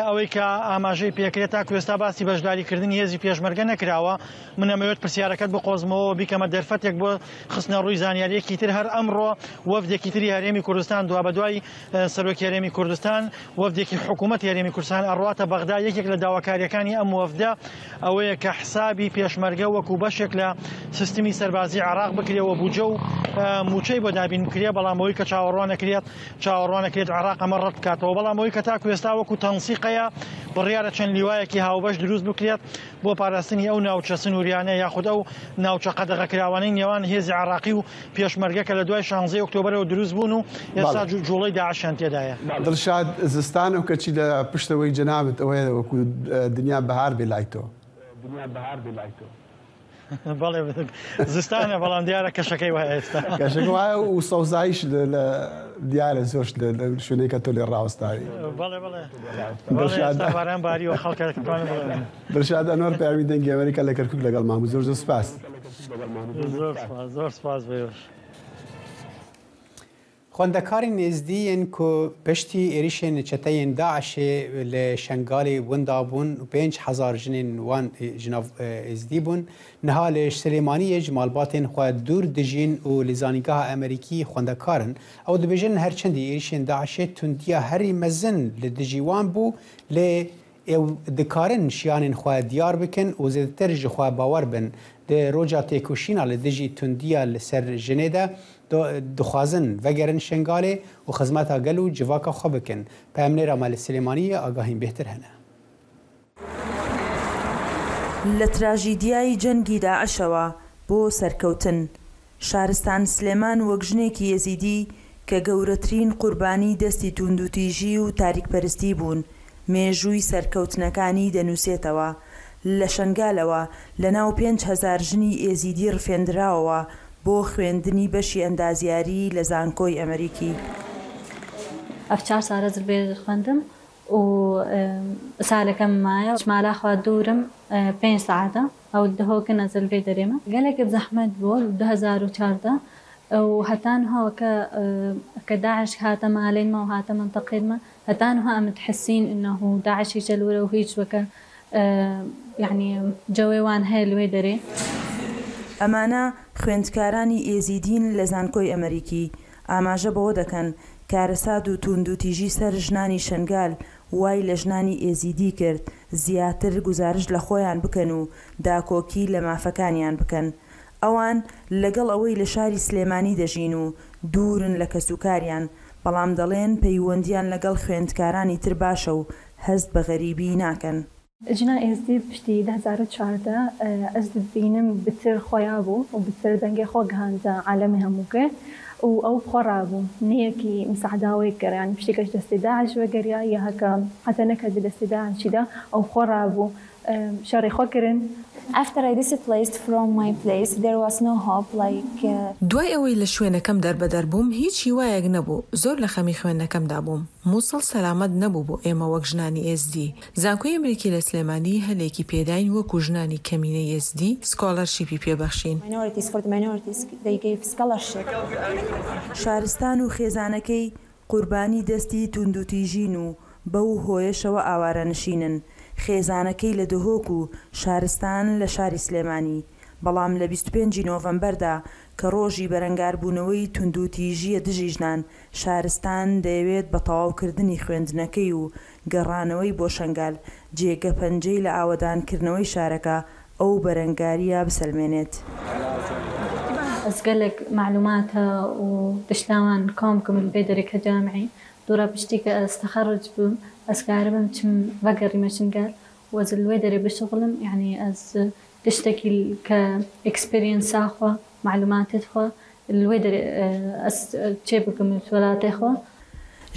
ئەوەی کە ئاماژەی پێکرێت تاکو ئێستا باسی بەشداریکردنی هێزی پێشمەرگە نەکراوە. من ئەمەوێت پرسیارەکەت بقۆزمەوە بیکەمە دەرفەتێک بۆ خستنە ڕووی زانیاریەکی تر. هەر ئەمڕۆ وەفدێکی تری هەرێمی کوردستان دوابەدوای سەرۆکی هەرێمی کوردستان وەفدێکی حکوومەتی هەرێمی کوردستان ئەڕواتە بەغدا. یەکێک لە داواکاریەکانی ئەم وەفدە ئەوەیە کە حسابی پێشمەرگە وەکو بەشێک لە سیستمی سەربازی عێراق بکرێ و بودجە و مووچەی بۆ دابین بکرێ، بەڵام ئەوەی کە چاوەڕوان نەکرێت چاوەڕوان نەکرێت عێراق ئەمە ڕەت بکاتەوە. بەڵام ئەوەی کە تاکو ئێستا وەکو تەنسیقەیە بڕیارە چەند لیوایەکی هاوبەش دروست بکرێت بۆ پاراستنی ئەو ناوچە سنووریانە یاخود ئەو ناوچە قەدەغەکراوانەی نێوان هێزی عێراقی و پێشمەرگە کە لە دوای شانزەی ئۆکتۆبەرەوە دروست بوون و ئێستا جوڵەی داعشیان تێدایە. دڵشاد زستانە و کەچی لە پشتەوەی جەنابت ئەوەیە وەکو دنیا بەهار بێ لای تۆ. بەڵێ زستانە بەڵام دیارە کەشەکەی وایە ئێستا. کەشەکە وایە و سەوزاییش دیارە زۆر لە شوێنێک کە تۆ لێ ڕاوەستاوی. بەڵێ بەڵێ. بەڵێ ئێستا باران باریوە خەڵکە دەتوانن بڵێن. دڵشاد ئەنوەر پەیامی دەنگی ئەمەریکا لە کەرکوک لەگەڵمان بوو. زۆر زۆر سپاس. زۆر سپاس زۆر سپاس بۆ ئێوەش. Xwendekarên Êzdî yên ku piştî êrîşên çeteyên DAIŞ'ê li Şengalê winda bûn û 5000 jinên wan ji nav Êzdî bûn, niha li Silêmaniyê ji malbatên xwe dûr dijîn û li Zanîngeha Amerîkî xwendekar in. Ew dibêjin her çendî êrîşên DAIŞ'ê tundiya herî mezin li dijî wan bû lê Ew dikarin şiyanên xwe diyar bikin û zêdetir ji xwe bawer bin. Di roja têkoşîna li dijî tundiya li ser jinê de dixwazin vegerin Şengalê û xizmeta gel û civaka xwe bikin. Peyamnêra me li Silêmaniyê agahên bêhtir hene. لە تراژیدیای جەنگی داعشەوە بۆ سەرکەوتن، شارستان سلێمان وەک ژنێکی ئێزیدی کە گەورەترین قوربانی دەستی تووندوتیژی و تاریکپەرستی بوون، مێژووی سەرکەوتنەکانی دەنووسێتەوە. لە شەنگالەوە لەناو 5000 ژنی ئێزیدی ڕفێندراوەوە بۆ خوێندنی بەشی ئەندازیاری لە زانکۆی ئەمریکی. ئەف چار سالە زلبێر خوەندم و سالەکەم مایە مالا خوا دوورم پێنج سەعاتە ئەو دهۆکن ئەزل ڤێ دەرێمە گەلەک زەحمەت بوو 2014 و هەتا نها کە کە داعش هاتە مالێنمە و هاتە مەنتەقێنمە هەتا نها ئەم تحسین ئنه داعش هیچ لورە و هیچ وەکە یەعنی جەوێ وان هەیە لوێ دەرێ. ئەمانە خوێندکارانی ئێزیدین لە زانکۆی ئەمریکی، ئاماژە بەوە دەکەن، کارەسات و تووندوتیژی سەر ژنانی شەنگال وای لە ژنانی ئێزیدی کرد زیاتر گوزارشت لە خۆیان بکەن و داکۆکی لە مافەکانیان بکەن. ئەوان لەگەڵ ئەوەی لە شاری سلێمانی دەژین و دوورن لە کەسوکاریان، بەڵام دەڵێن پەیوەندییان لەگەڵ خوێندکارانی تر باشە و هەست بە غەریبی ناکەن. ژنا ئێزدی پشتی 2014 ئەز دبینم بتر خویا بوو و بتر دەنگێ خۆ گهاندە عالەمێ هەمووکێ و ئەو بخۆ رابوو نە یەکی مساعداوەی کر یانی پشتی کەش دەستێ داعش وەگەریا یا هەکە حەتا نەکەت بە دەستێ داعشی دا ئەو بخۆ رابوو شەڕێ خۆ کرن. After I displaced from my place there was no hope like. دوای ئەوەی لە شوێنەکەم دەربەدەر بووم هیچ هیوایەک نەبوو، زۆر لە خەمی خوێندنەکەمدا بووم، موسڵ سەلامەت نەبوو بۆ ئێمە وەک ژنانی ئێزدی، زانکۆی ئەمریکی لە سلێمانی هەلێکی پێداین وەکو ژنانی کەمینەی ئێزدی سکۆلەرشیپی پێبەخشین. شارستان و خێزانەکەی قوربانی دەستی توندوتیژین و بەو هۆیەشەوە ئاوارەنشینن، خێزانەکەی لە دهۆک و شارستان لە شاری سلێمانی، بەڵام لە 25 ی نۆڤەمبەردا کە ڕۆژی بەرەنگاربوونەوەی توندوتیژییە دژی ژنان، شارستان دەیەوێت بە تەواوکردنی خوێندنەکەی و گەڕانەوەی بۆ شەنگال، جێگە پەنجەی لە ئاوەدانکردنەوەی شارەکە، ئەو بەرەنگارییە بسەلمێنێت. ئەز گەلەک مەعلوماتە و تشتاوان کۆم کم ل ڤێ دەرێ کە جامعی دورا پشتی کە ئەز تەخەروج بم ئەز کاربم چم ڤەگەڕیمە شنگال و ئەز ل وێ دەرێ بشتغلم یەعنی ئەز تشتەکی کە ئێکسپێریەنسا خوە مەعلوماتێت خوە ل وێ دەرێ ئەز چێ بکم ل وەلاتێ خوە.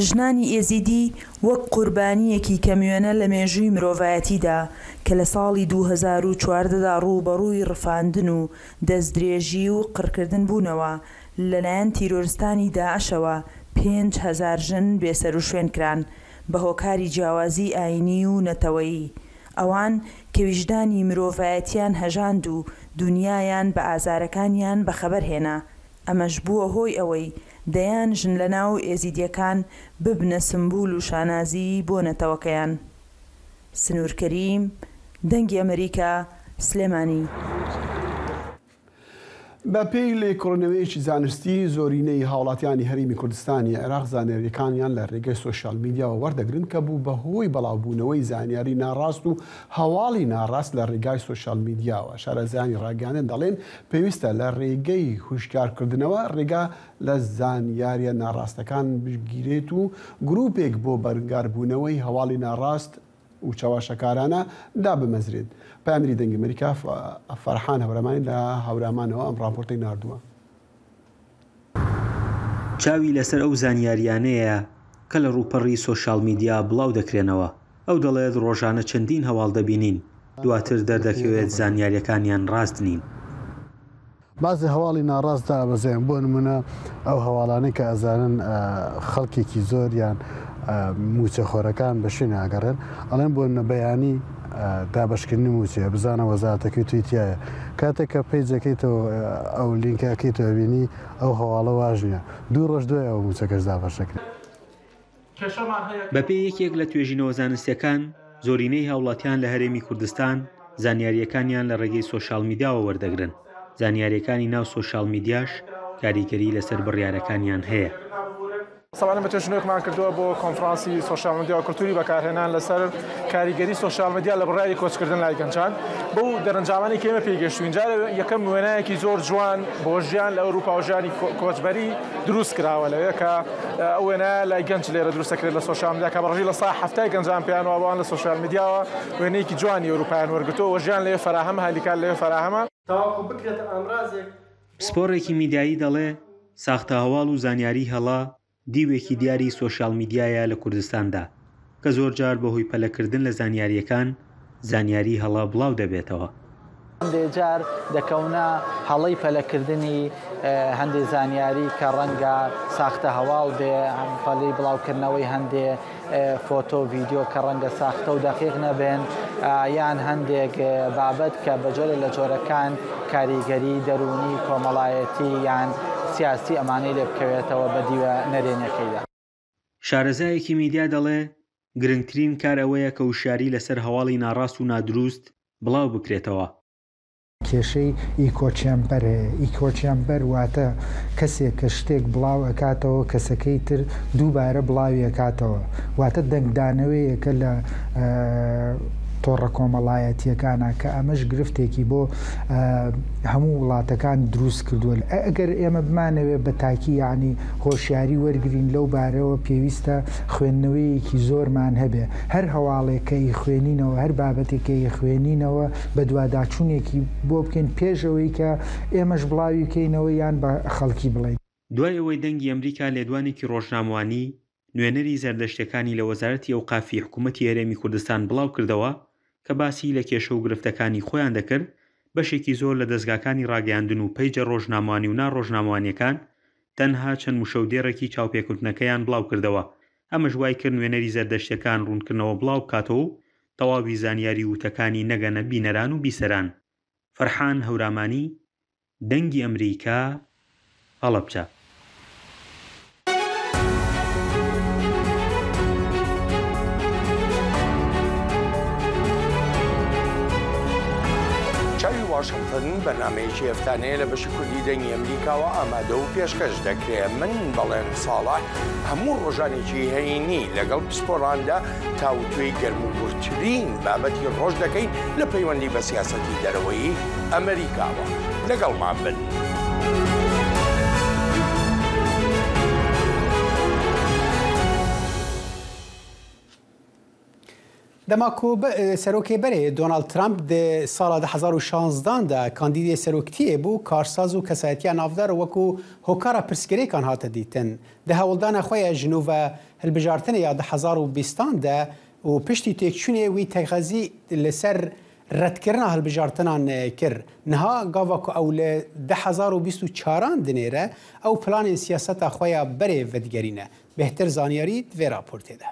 ژنانی ئێزیدی وەک قوربانییەکی کەموێنە لە مێژووی مرۆڤایەتیدا کە لە ساڵی 2014 دا ڕووبەڕووی ڕفاندن و دەستدرێژی و قڕکردن بوونەوە، لەلایەن تیرۆرستانی داعشەوە 5000 ژن بێسەروشوێن کران بە هۆکاری جیاوازیی ئایینی و نەتەوەیی. ئەوان کە ویژدانی مرۆڤایەتیان هەژاند و دونیایان بە ئازارەکانیان بەخەبەر هێنا، ئەمەش بووە هۆی ئەوەی دەیان ژن لەناو ئێزیدیەکان ببنە سمبول و شانازی بۆ نەتەوەکەیان. سنوور کەریم، دەنگی ئەمەریکا، سلێمانی. بە پێی لێکۆڵینەوەیەکی زانستی، زۆرینەی هاوڵاتیانی هەرێمی کوردستانی عێراق زانیارییەکانیان لە رێگەی سۆشیال میدیاوە وەردەگرن کە بوو بە هۆی بەڵاوبوونەوەی زانیاری ناڕاست و هەواڵی ناڕاست لە رێگای سۆشیال میدیاوە. شارەزایانی راگەیاندن دەڵێن، پێویستە لە رێگەی هوشیارکردنەوە رێگا لە زانیارییە ناڕاستەکان بگیرێت و گروپێک بۆ بەرنگاربوونەوەی هەواڵی ناڕاست و چەواشەکارانە دابمەزرێت. پەیامنێری دەنگی ئەمەریکا فەرحان هەورامانی لە هەورامانەوە ئەم ڕاپۆرتەی ناردووە. چاوی لەسەر ئەو زانیارییانەیە کە لە ڕووپەڕی سۆشیال میدیا بڵاو دەکرێنەوە. ئەو دەڵێت ڕۆژانە چەندین هەواڵ دەبینین، دواتر دەردەکەوێت زانیارییەکانیان ڕاست نین. بەعزێ هەواڵی ناڕاست دائەبەزێن بۆ نمونە ئەو هەواڵانەی کە ئەزانن خەڵکێکی زۆر یان موچەخۆرەکان بە شوێن ئاگەڕێن ئەڵێن بۆ نمونە بەیانی دابەشکردنی موچەیە بزانە وەزارەتەکەی توی تایە کاتێک کە پەیجەکەیتەوە ئەو لینکەکەیتەوە بینی ئەو هەواڵە واش نییە دوو ڕۆژ دوای ئەو موچەکەش دابەشەکرێت. بەپێی یەکێک لە توێژینەوە زانستییەکان، زۆرینەی هاوڵاتیان لە هەرێمی کوردستان زانیارییەکانیان لە ڕێگەی سۆشیال میدیاوە وەردەگرن، زانیارییەکانی ناو سۆشیال میدیاش کاریگەری لەسەر بڕیارەکانیان هەیە. ساڵانە بە توێژینەوەیەکمان کردووە بۆ کۆنفرانسی سۆشیال میدیا و کولتوری بەکارهێنان لەسەر کاریگەری سۆشیال میدیا لە بڕیاری کۆچکردن لای گەنجان بەو دەرەنجامانەی کە ئێمە پێی گەشتوین جارێ یەکەم وێنایەکی زۆر جوان بۆ ژیان لە ئەوروپا و ژیانی کۆچبەری دروست کراوە لەوێ کە ئەو وێنایە لای گەنج لێرە دروست دەکرێت لە سۆشیال میدیا کە بە ڕێژەی لە سا حەفتای گەنجان پێیان وابوو ئەوان لە سۆشیال میدیاوە وێنەیەکی جوانی ئەوروپایان وەرگرتووە و ژیان لەوێ فەراهەمە هەلیکار لەوێ فەراهەمە. تاوەکو بکرێتە ئامرازێک بۆ. پسپۆڕێکی میدیایی دەڵێ، ساختە هەواڵ و زانیاریی هەڵە دیوێکی دیاری سۆشیال میدیایە لە کوردستاندا، کە زۆرجار بەهۆی پەلەکردن لە زانیارییەکان، زانیاری هەڵە بڵاو دەبێتەوە. هەندێ جار دەکەونە هەڵەی پەلەکردنی هەندێ زانیاری کە ڕەنگە ساختە هەواڵ بێ، پەلەی بڵاوکردنەوەی هەندێ فۆتۆ و ڤیدیۆ کە ڕەنگە ساختە و دەقیق نەبن، یان هەندێک بابەت کە بە جۆرێک لە جۆرەکان کاریگەری دەروونی، کۆمەڵایەتی یان سیاسی ئەمانەی لێ بکەوێتەوە بە دیوە نەرێنیەکەیدا. شارەزایەکی میدیا دەڵێ، گرنگترین کار ئەوەیە کە وشیاری لەسەر هەواڵی ناڕاست و نادروست بڵاو بکرێتەوە. کێشەی echo chamber هەیە، echo chamber واتە کەسێک کە شتێک بڵاو ئەکاتەوە کەسەکەی تر دووبارە بڵاوی ئەکاتەوە واتە دەنگدانەوەیەکە لە تۆڕە کۆمەڵایەتییەکانە کە ئەمەش گرفتێکی بۆ هەموو وڵاتەکان دروست کردووە. ئەگەر ئێمە بمانەوێت بە تاکی یەعنی هۆشیاری وەرگرین لەو بارەوە پێویستە خوێندنەوەیەکی زۆرمان هەبێ. هەر هەواڵێک کە ئیخوێنینەوە، هەر بابەتێک کە ئیخوێنینەوە بەدواداچوونێکی بۆ بکەین پێش ئەوەی کە ئێمەش بڵاوی بکەینەوە یان بە خەڵکی بڵێین. دوای ئەوەی دەنگی ئەمریکا لێدوانێکی ڕۆژنامەوانی نوێنەری زەردەشتیەکانی لە وەزارەتی ئەوقافی حکومەتی هەرێمی کوردستان بڵاوکردەوە کە باسی لە کێشە و گرفتەکانی خۆیان دەکرد، بەشێکی زۆر لە دەزگاکانی ڕاگەیاندن و پەیجە ڕۆژنامەوانی و نا ڕۆژنامەوانیەکان تەنها چەند وشە و دێڕێکی چاوپێکەوتنەکەیان بڵاوکردەوە، ئەمەش وایکرد نوێنەری زەردەشتیەکان ڕوونکردنەوە بڵاوبکاتەوە و تەواوی زانیاری و وتەکانی نەگەنە بینەران و بیسەران. فەرحان هەورامانی، دەنگی ئەمریکا، هەڵەبجە. چاوی واشنتن بەرنامەیەکی هەفتانەیە لە بەشی کوردی دەنگی ئەمریکاوە ئامادە و پێشکەش دەکرێ من بەڵێن ساڵح هەموو ڕۆژانێکی هەینی لەگەڵ پسپۆڕاندا تاوتوێی گەرموگوڕترین بابەتی ڕۆژ دەکەین لە پەیوەندی بە سیاسەتی دەرەوەیی ئەمریکاوە. لەگەڵمان بن. Dema ku Serokê berê Donald Trump di sala 2016 de kandîdê seroktiyê bû, karsaz û kesayetiya navdar wekû hokara pirsgirêkan hate dîtin. Di hewldana xwe ya ji nû ve hilbijartinê ya 2020 de û piştî têkçûnê wî tekezî li ser redkirina hilbijartinan kir. Niha gava ku ew li 2024 an dinêre, ew planên siyaseta xwe ya berê vedigerîne. Bêhtir zanyarî di vê raportê de.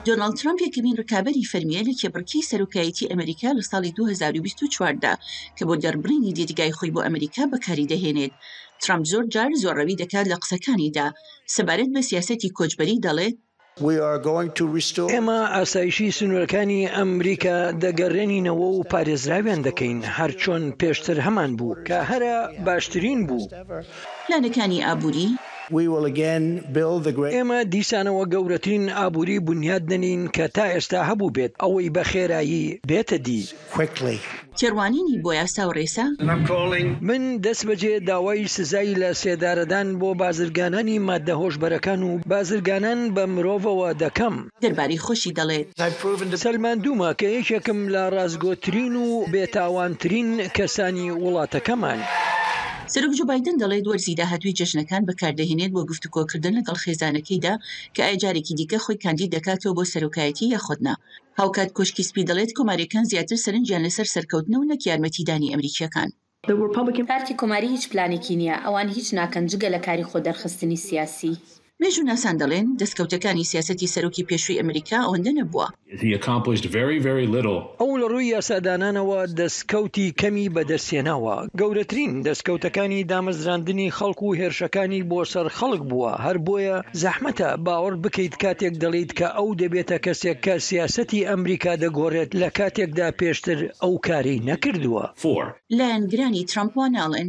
دۆناڵد ترەمپ یەکەمین ڕکابەری فەرمییە لە کێبڕکێی سەرۆکایەتی ئەمریکا لە ساڵی 2024 دا کە بۆ دەربڕینی دیدگای خۆی بۆ ئەمریکا بەکاری دەهێنێت. ترەمپ زۆر جار زۆرڕەوی دەکات لە قسەکانیدا. سەبارەت بە سیاسەتی کۆچبەری دەڵێت. ئێمە ئاسایشی سنوورەکانی ئەمریکا دەگەڕێنینەوە و پارێزراویان دەکەین، هەرچۆن پێشتر هەمانبوو، کە هەرە باشترین بوو. پلانەکانی ئابووری. ئێمە دیسانەوە گەورەترین ئابووری بونیاد دەنێین کە تا ئێستا هەبووبێت، ئەوەی بە خێرایی بێتە دی. تێڕوانینی بۆ یاسا و ڕێسا. من دەستبەجێ داوای سزای لە سێدارەدان بۆ بازرگانانی ماددە هۆشبەرەکان و بازرگانان بە مرۆڤەوە دەکەم. دەربارەی خۆشی دەڵێت. سەلماندوومە کە یەکێکم لە ڕاستگۆترین و بێتاوانترین کەسانی وڵاتەکەمان. سەرۆک جۆ بایدن دەڵێت وەرزی داهاتووی جەژنەکان بەکاردەهێنێت بۆ گفتوگۆکردن لەگەڵ خێزانەکەیدا کە ئایا جارێکی دیکە خۆی کاندید دەکاتەوە بۆ سەرۆکایەتی یاخود نا. هاوکات کۆشکی سپی دەڵێت کۆمارییەکان زیاتر سەرنجیان لەسەر سەرکەوتنە و نەک یارمەتیدانی ئەمریکییەکان. پارتی کۆماری هیچ پلانێکی نییە، ئەوان هیچ ناکەن جگە لە کاری خۆدەرخستنی سیاسی. مێژووناسان دەڵێن دەستکەوتەکانی سیاسەتی سەرۆکی پێشووی ئەمریکا ئەوەندە نەبووە. ئەو لە ڕووی یاسادانانەوە دەستکەوتی کەمی بەدەستهێناوە، گەورەترین دەستکەوتەکانی دامەزراندنی خەڵک و هێرشەکانی بۆ سەر خەڵک بووە، هەر بۆیە زەحمەتە باوەڕ بکەیت کاتێک دەڵێیت کە ئەو دەبێتە کەسێک کە سیاسەتی ئەمریکا دەگۆڕێت لە کاتێکدا پێشتر ئەو کارەی نەکردووە. لایەنگرانی ترەمپ وا ناڵێن.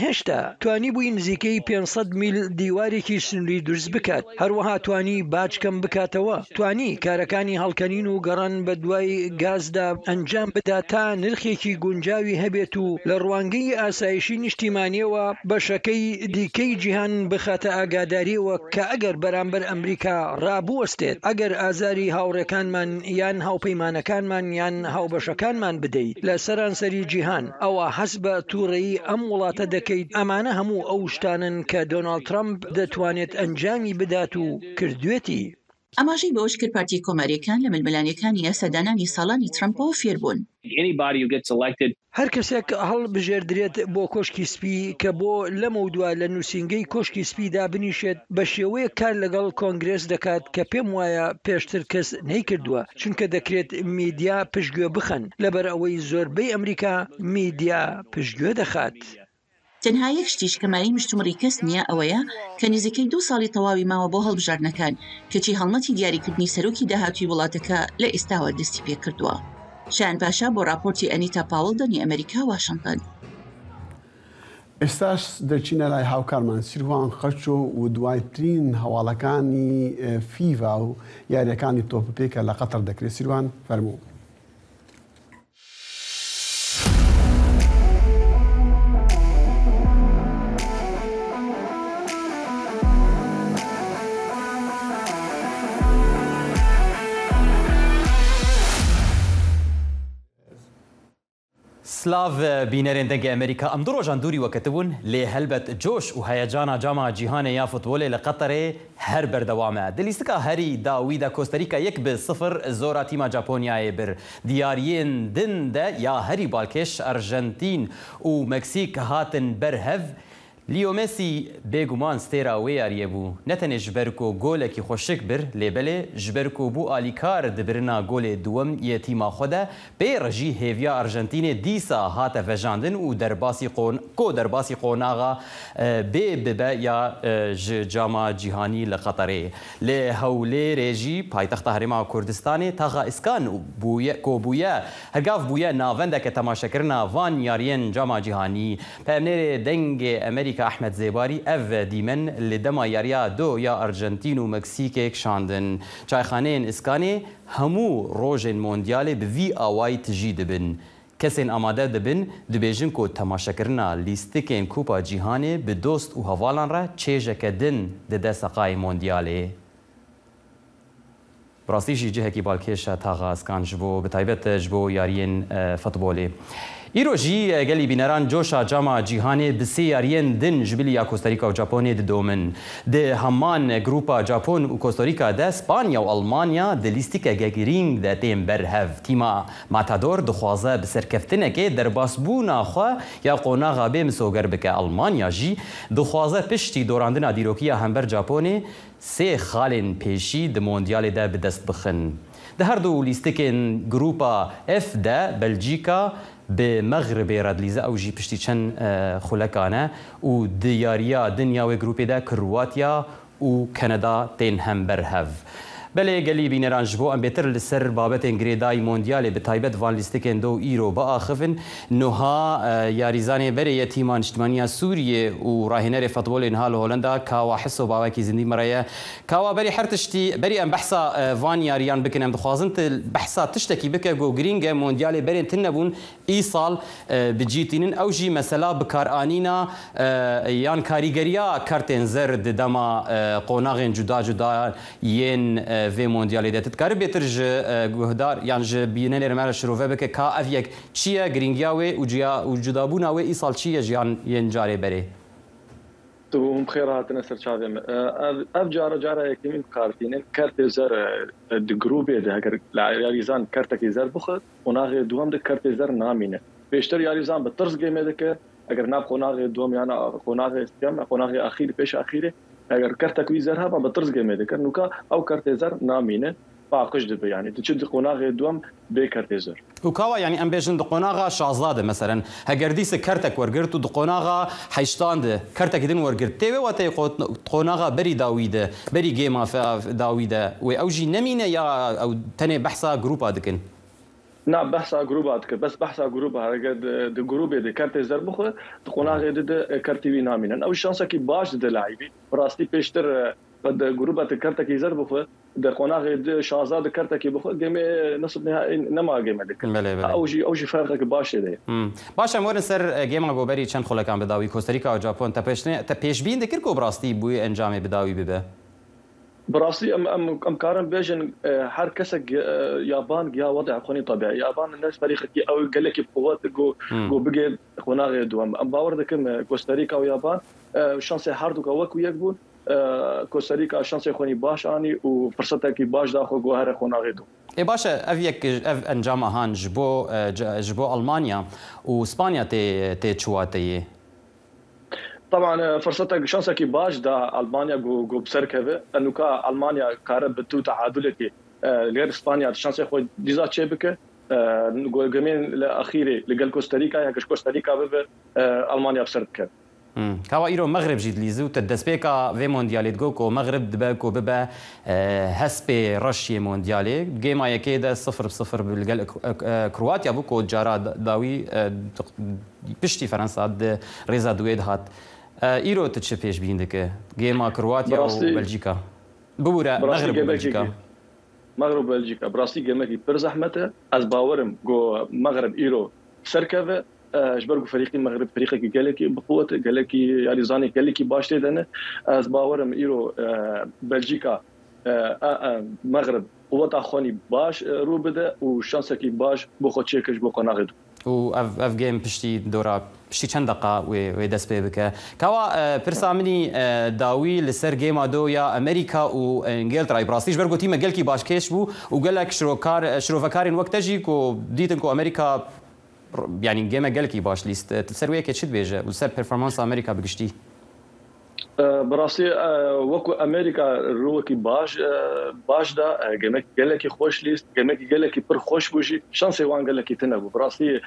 هێشتا توانیبووی نزیکەی 500 میل دیوارێکی سنووری دروست بکات، هەروەها توانی باج کەم بکاتەوە، توانی کارەکانی هەڵکەنین و گەڕان بەدوای گازدا ئەنجام بدات تا نرخێکی گونجاوی هەبێت و لە ڕوانگەی ئاسایشی نیشتیمانییەوە بەشەکەی دیکەی جیهان بخاتە ئاگادارییەوە کە ئەگەر بەرامبەر ئەمریکا ڕابوەستێت، ئەگەر ئازاری هاوڕێکانمان یان هاوپەیمانەکانمان یان هاوبەشەکانمان بدەیت لە سەرانسەری جیهان، ئەوا هەست بە تووڕەیی ئەم وڵاتە دەکەیت، ئەمانە هەموو ئەو شتانەن کە دۆناڵد ترەمپ دەتوانێت ئەنجامی بدات و کردوێتی. ئاماژەی بەوەشکرد، پارتی کۆمارییەکان لە ململانێکانی یاسادانانی ساڵانی ترەمپەوە فێربوون. هەر کەسێک هەڵبژێردرێت بۆ کۆشکی سپی کە بۆ لەمەودوا لە نووسینگەی کۆشکی سپی دابنیشێت، بە شێوەیەک کار لەگەڵ کۆنگرێس دەکات کە پێم وایە پێشتر کەس نەیکردووە، چونکە دەکرێت میدیا پشتگوێ بخەن، لەبەرئەوەی زۆربەی ئەمریکا میدیا پشتگوێ دەخات. تەنها یەک شتیش کە مایەی مشتومڕی کەس نییە ئەوەیە کە نزیکەی دوو ساڵی تەواوی ماوە بۆ هەڵبژاردنەکان، کەچی هەڵمەتی دیاریکردنی سەرۆکی داهاتووی وڵاتەکە لە ئێستاوە دەستیپێکردووە. شایان پاشا بۆ ڕاپۆرتی ئەنیتا پاوڵ دەنگی ئەمەریکا واشنتن. ئێستاش دەچینە لای هاوکارمان سیروان خەچۆ و دوایترین هەواڵەکانی فیڤا و یاریەکانی تۆپی پێ کە لە قەتەر دەکرێت سیروان فەرموو. Silav bînerên Dengê Amerîka em du rojan dûrî we ketibûn lê helbet coş û heyecana Cama Cîhanê ya Futbolê li Qeterê her berdewam e. Di lîstika herî dawî de Kosterîka yek bi sifir zora tîma Japonyayê bir. Di yariyên din de ya herî balkêş Arjentîn û Meksîk hatin ber hev. Leo Messi bêguman stêra wê yariyê bû. Ne tenê ji ber ku golekî xweşik bir, lê belê ji ber ku bû alîkar di birina golê duwem yê tîma xwe de, pê re jî hêviya Arjentînê dîsa hate vejandin û derbasî ku derbasî qonaxa bê bibe ya ji Cama Cîhanî li Qeterê. Li Hewlêrê jî paytexta Herêma Kurdistanê taxa Îskan bûye ku bûye hergav bûye navendeke temaşekirina van yariyên Cama Cîhanî. Peyamnêrê Dengê Amerîka Ehmed Zêbarî ev dîmen li dema yariya do ya Arjentîn û Meksîkê kişandin. Çayxaneyên Îskanê hemû rojên Mondyalê bi vî awayî tijî dibin. Kesên amade dibin dibêjin ku temaşekirina lîstikên Kupa Cîhanê bi dost û hevalan re çêjeke din dide seqayê Mondyalê. Bi rastî jî cihekî balkêş e taxa Iskan ji bo bi taybet ji bo yariyên futbolê. Îro jî gelî bîneran coşa Cama Cîhanê bi sê yariyên din ji bilî ya Kostarîka û Japonê didomin. Di heman grûpa Japon û Kostarîka de Spanya û Almanya di lîstikeke girîng de tên ber hev. Tîma Matador dixwaze bi serkeftinekê derbasbûna xwe ya qonaxa bê misoger bike. Almanya jî dixwaze piştî dorandina dîrokî ya hember Japonê sê xalên pêşî di Mondyalê de bi dest bixin. Di her du lîstikên grûpa F de Belcîka bi Mexribê re dilîze ew jî piştî çend xulekan e û di yariya din ya wê grûpê de Kroatya û Keneda tên hember hev. Belê gelî bîneran ji bo em bêtir li ser babetên girêdayî Mondyalê bi taybet van lîstikên do îro biaxivin nuha yarîzanê berê ye tîma niştimaniya Sûriyê û rahênerê futbolê niha li Holenda Kawa Hiso bawekî zindî me re ye. Kawa berî her tiştî berî em behsa van yariyan bikin em dixwazin tu behsa tiştekî bike ku girîng e Mondyalê berên tune bûn Îsal bi cî tînin ew jî mesela bikaranîna yan karîgeriya kartên zer di dema qonaxên cuda cuda yên vê mondyalê de. Tu dikarî bêtir ji guhdar yan ji bînerên me re şirove bike ka ev yek çi ye, girîngiya wê û cudabûna wê îsal çi ye ji yan yên carê berê? Tu hûn bi xêr hatine ser çavê min. Ev ev cara cara yekemîn bi kar tînin. Kertê zer di grûbê de heger yarîzan kertekî zer bixwe qonaxê duwem de kertê zer namîne. Pêştir yarîzan bi tirs gêmê dike eger nav qonaxê duwem yan qonaxê sêyem qonaxê axîrî pêş axîrê eger kertek wî zer heba bi tirs gêmê dike. Nûka ew kertê zer namîne. Paqij dibe yanî diçe di qonaxê duwem bê kertê zer. Û kawa yanî em bêjin di qonaxa şazda de meselen heger dîsa kertek wergirt û di qonaxa heştan de kertekî din wergirt tê wê wateyê qonaxa berî dawî de berî gêma dawî de wê ew jî nemîne ya ew tenê behsa grûpa dikin? Na behsa grûba dike bes behsa grûba heger di grûbê de kertê zer bixwe di qonaxê di de kertê wî namînin ew şansekî baş dide laîbî bi rastî pêştir di grûba de kertekî zer bixwe Di qonaxê di şazda di kertekî bixwe gêmê nisif nihayî nema gême dikin. Belê belê. Ew jî ew jî ferqeke baş tê de ye. Baş em werin ser gêma ku berî çend xulekan bi dawî Kosterîka û Japon te pêş te pêşbîn dikir ku bi rastî bi wê encamê bi dawî bibe? Bi rastî em em em karin bêjin her kesek Yaban giya wed'e xwe nî tebîî. Yaban ne ferîqekî ew gelekî bi quwet ku ku bigê qonaxê duwem. Em bawer dikim Kosterîka û Yaban şansê her duka wek yek bûn. Kostarîka şansê xwe nî baş anî û firsetekî baş da xwe ku here qonaxê do. Ê baş e, ev yek ev encama han ji bo ji bo Almanya û Spanya tê tê çi wateyê? Taban firsetek şansekî baş da Almanya ku ku bi ser keve. Enûka Almanya kare bi tu teadulekî li gel Spanya şansê xwe dîza çê bike. Gemên li axîrê li gel Kostarîkayê heke ji Kostarîka bibe Almanya bi ser dikeve. Kawa îro Mexrib jî dilîze û te destpêka vê mondiyalê digot ku Mexrib dibe ku bibe hespê reş yê mondiyalê. Gêma yekê de sifir bi sifir li gel Kroatya bû ku cara dawî piştî Ferensa di rêza duwê dihat. Îro tu çi pêşbîn dike? Gêma Kroatya û Belcîka. Bibûre Mexrib û Belcîka. Mexrib û Belcîka bi rastî gemekî pir zehmet e. Ez bawer im ku Mexrib îro serkeve. Ji ber ku ferîqî Mexrib ferîqekî gelekî bi quwet e, gelekî yarîzanê gelekî baş tê de ne. Ez bawer im îro Belcîka Mexrib quweta xwenî baş rû bide û şansekî baş bo xwe çêke ji bo qonaxê du. Û ev ev gêm piştî dora piştî çend deqa wê wê dest pê bike. Kawa pirsa min î dawî li ser gêma do ya Amerîka û Îngilterayê bi rastî ji ber ku tîme gelkî başkêş bû û gelek şirokar şirovekarên wek te jî ku dîtin ku Amerîka yanî gême gelekî baş lîst. Tu li ser wê yekê çi dibêje û li ser performansa Amerîka bi giştî? Bi rastî wekû Amerîka rûwekî baş baş da, gemek gelekî xweş lîst, gemekî gelekî pir xweş bû jî, şansê wan gelekî tune bû. Bi rastî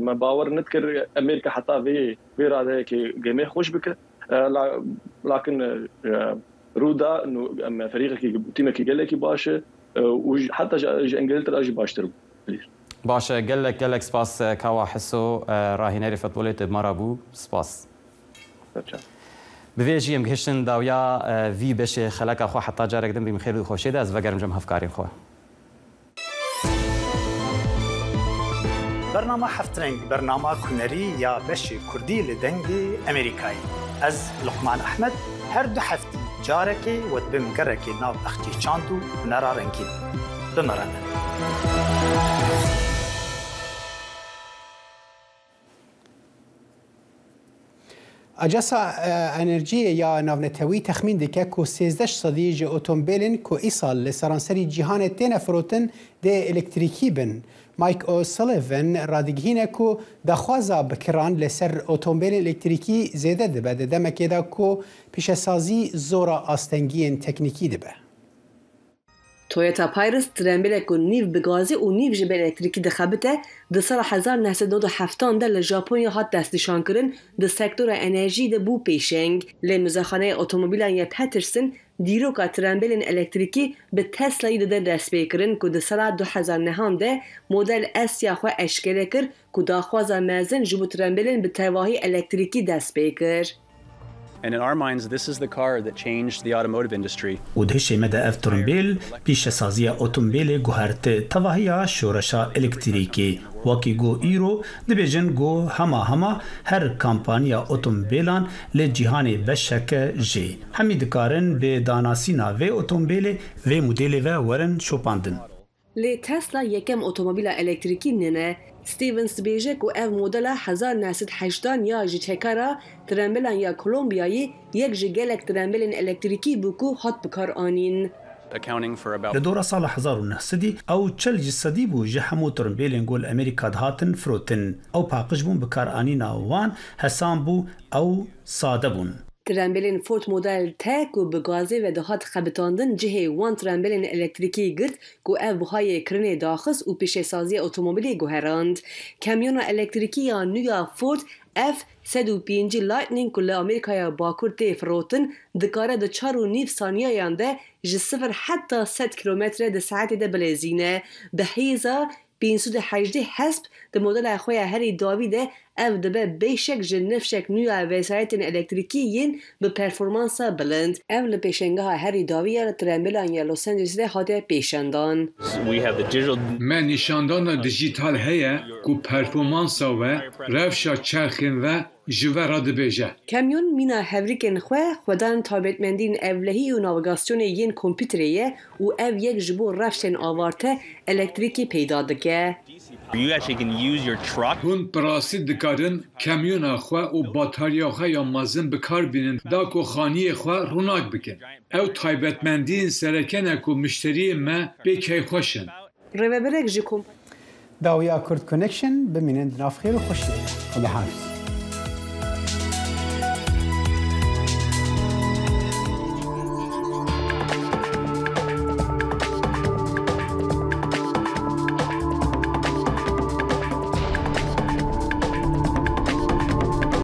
me bawer nedikir Amerîka heta vê vê radeyekê gemê xweş bike. Lakin rû da ferîqekî tîmekî gelekî baş e û heta ji Îngiltere jî baştir bû. Baş e, gelek gelek spas Kawa Hiso, rahênerê futbolê tu bi me re bû. Spas. Bi vê jî em gihiştin dawiya vî beşê xeleka xwe heta carek din bîm xêr û xweşê de ez vegerim cem hevkarên xwe. Bernama Heftreng bernama hunerî ya beşê kurdî li Dengê Amerîkayê. Ez Luqman Ehmed her du heftî carekê we dibim gerekê nav bexçê çand û hunera rengîn. Bi me re bin. Ajansa Enerjiyê ya Navnetewî texmîn dike ku 13 sedî ji otombêlên ku îsal li seranserî cîhanê têne firotin dê elektrîkî bin. Mike O'Sullivan radigihîne ku daxwaza bikiran li ser otombêlên elektrîkî zêde dibe di demekê de ku pîşesazî zora astengiyên teknîkî dibe. Toyota Prius trembêlek ku nîv bi gazê û nîv jî bi elektrîkî dixebite, di sala 1997 an de li Japonya hat destnîşankirin, di sektora enerjiyê de bû pêşeng. Lê Muzexaneya Otomobîlan ya Peterson dîroka trembêlên elektrîkî bi Teslayê dide destpêkirin ku di sala 2009 an de Model S ya xwe eşkere kir ku daxwaza mezin ji bo trembêlên bi tevahî elektrîkî dest pê kir. Û di hişê me de ev trimbêl pîşesaziya otombêlê guhert tevahiya şoreşa elektrîkê. Wekî ku îro dibêjin ku hema hema her kampaniya otombêlan li cîhanê beşek e jê. Hemî dikarin bi danasîna vê otombêlê vê modelê ve werin şopandin. Lê Tesla yekem otomobîla elektrîkî nine. Stevens dibêje ku ev modela 1980 ya ji çekara trembilan ya Kolombiyayê yek ji gelek trembilên elektrîkî bû ku hat bikaranîn. Li dora sala 1900 î ew çel ji sedî bû ji hemû trimbêlên ku li Amerîka dihatin firotin. Ew paqij bûn bikaranîna wan hesan bû, ew sade bûn. Trembêlên Ford Model T ku bi gazê ve dihat xebitandin cihê wan trembêlên elektrîkî girt ku ev bihayê kirinê daxist û pîşesaziya otomobîlê guherand. Kamyona elektrîkî ya nû ya Ford F 150 Lightning ku li Amerîkaya Bakur tê firotin, dikare di çar û nîv saniyeyan de ji sifir heta sed kîlometre di saetê de bilêzîne. Bi hêza 518 hesp di modela xwe ya herî dawî de ev dibe bêşek ji nifşek nû ya vesayetên elektrîkî yên bi performansa bilind. Ev li pêşengeha herî dawî ya li trembilan ya Los Angelesê de hate pêşendan. Me nîşandana dijîtal heye ku performansa we, rewşa çerxên we ji we re dibêje. Kamyon mîna hevrikên xwe xwedan taybetmendiyên ewlehî û navigasyonê yên kompîterê ye û ev yek ji bo rewşên awarte elektrîkê peyda dike. Hûn bi rastî dikarin kamyona xwe û batarya xwe ya mezin bi kar bînin da ku xaniyê xwe ronak bikin. Ew taybetmendiyên sereke ne ku mişteriyên me pê keyfxweş in. Rêveberek ji kompaniyê. Dawiya Kurd Connection bimînin di nav xêr û xweşiyê de. Xweda hafiz.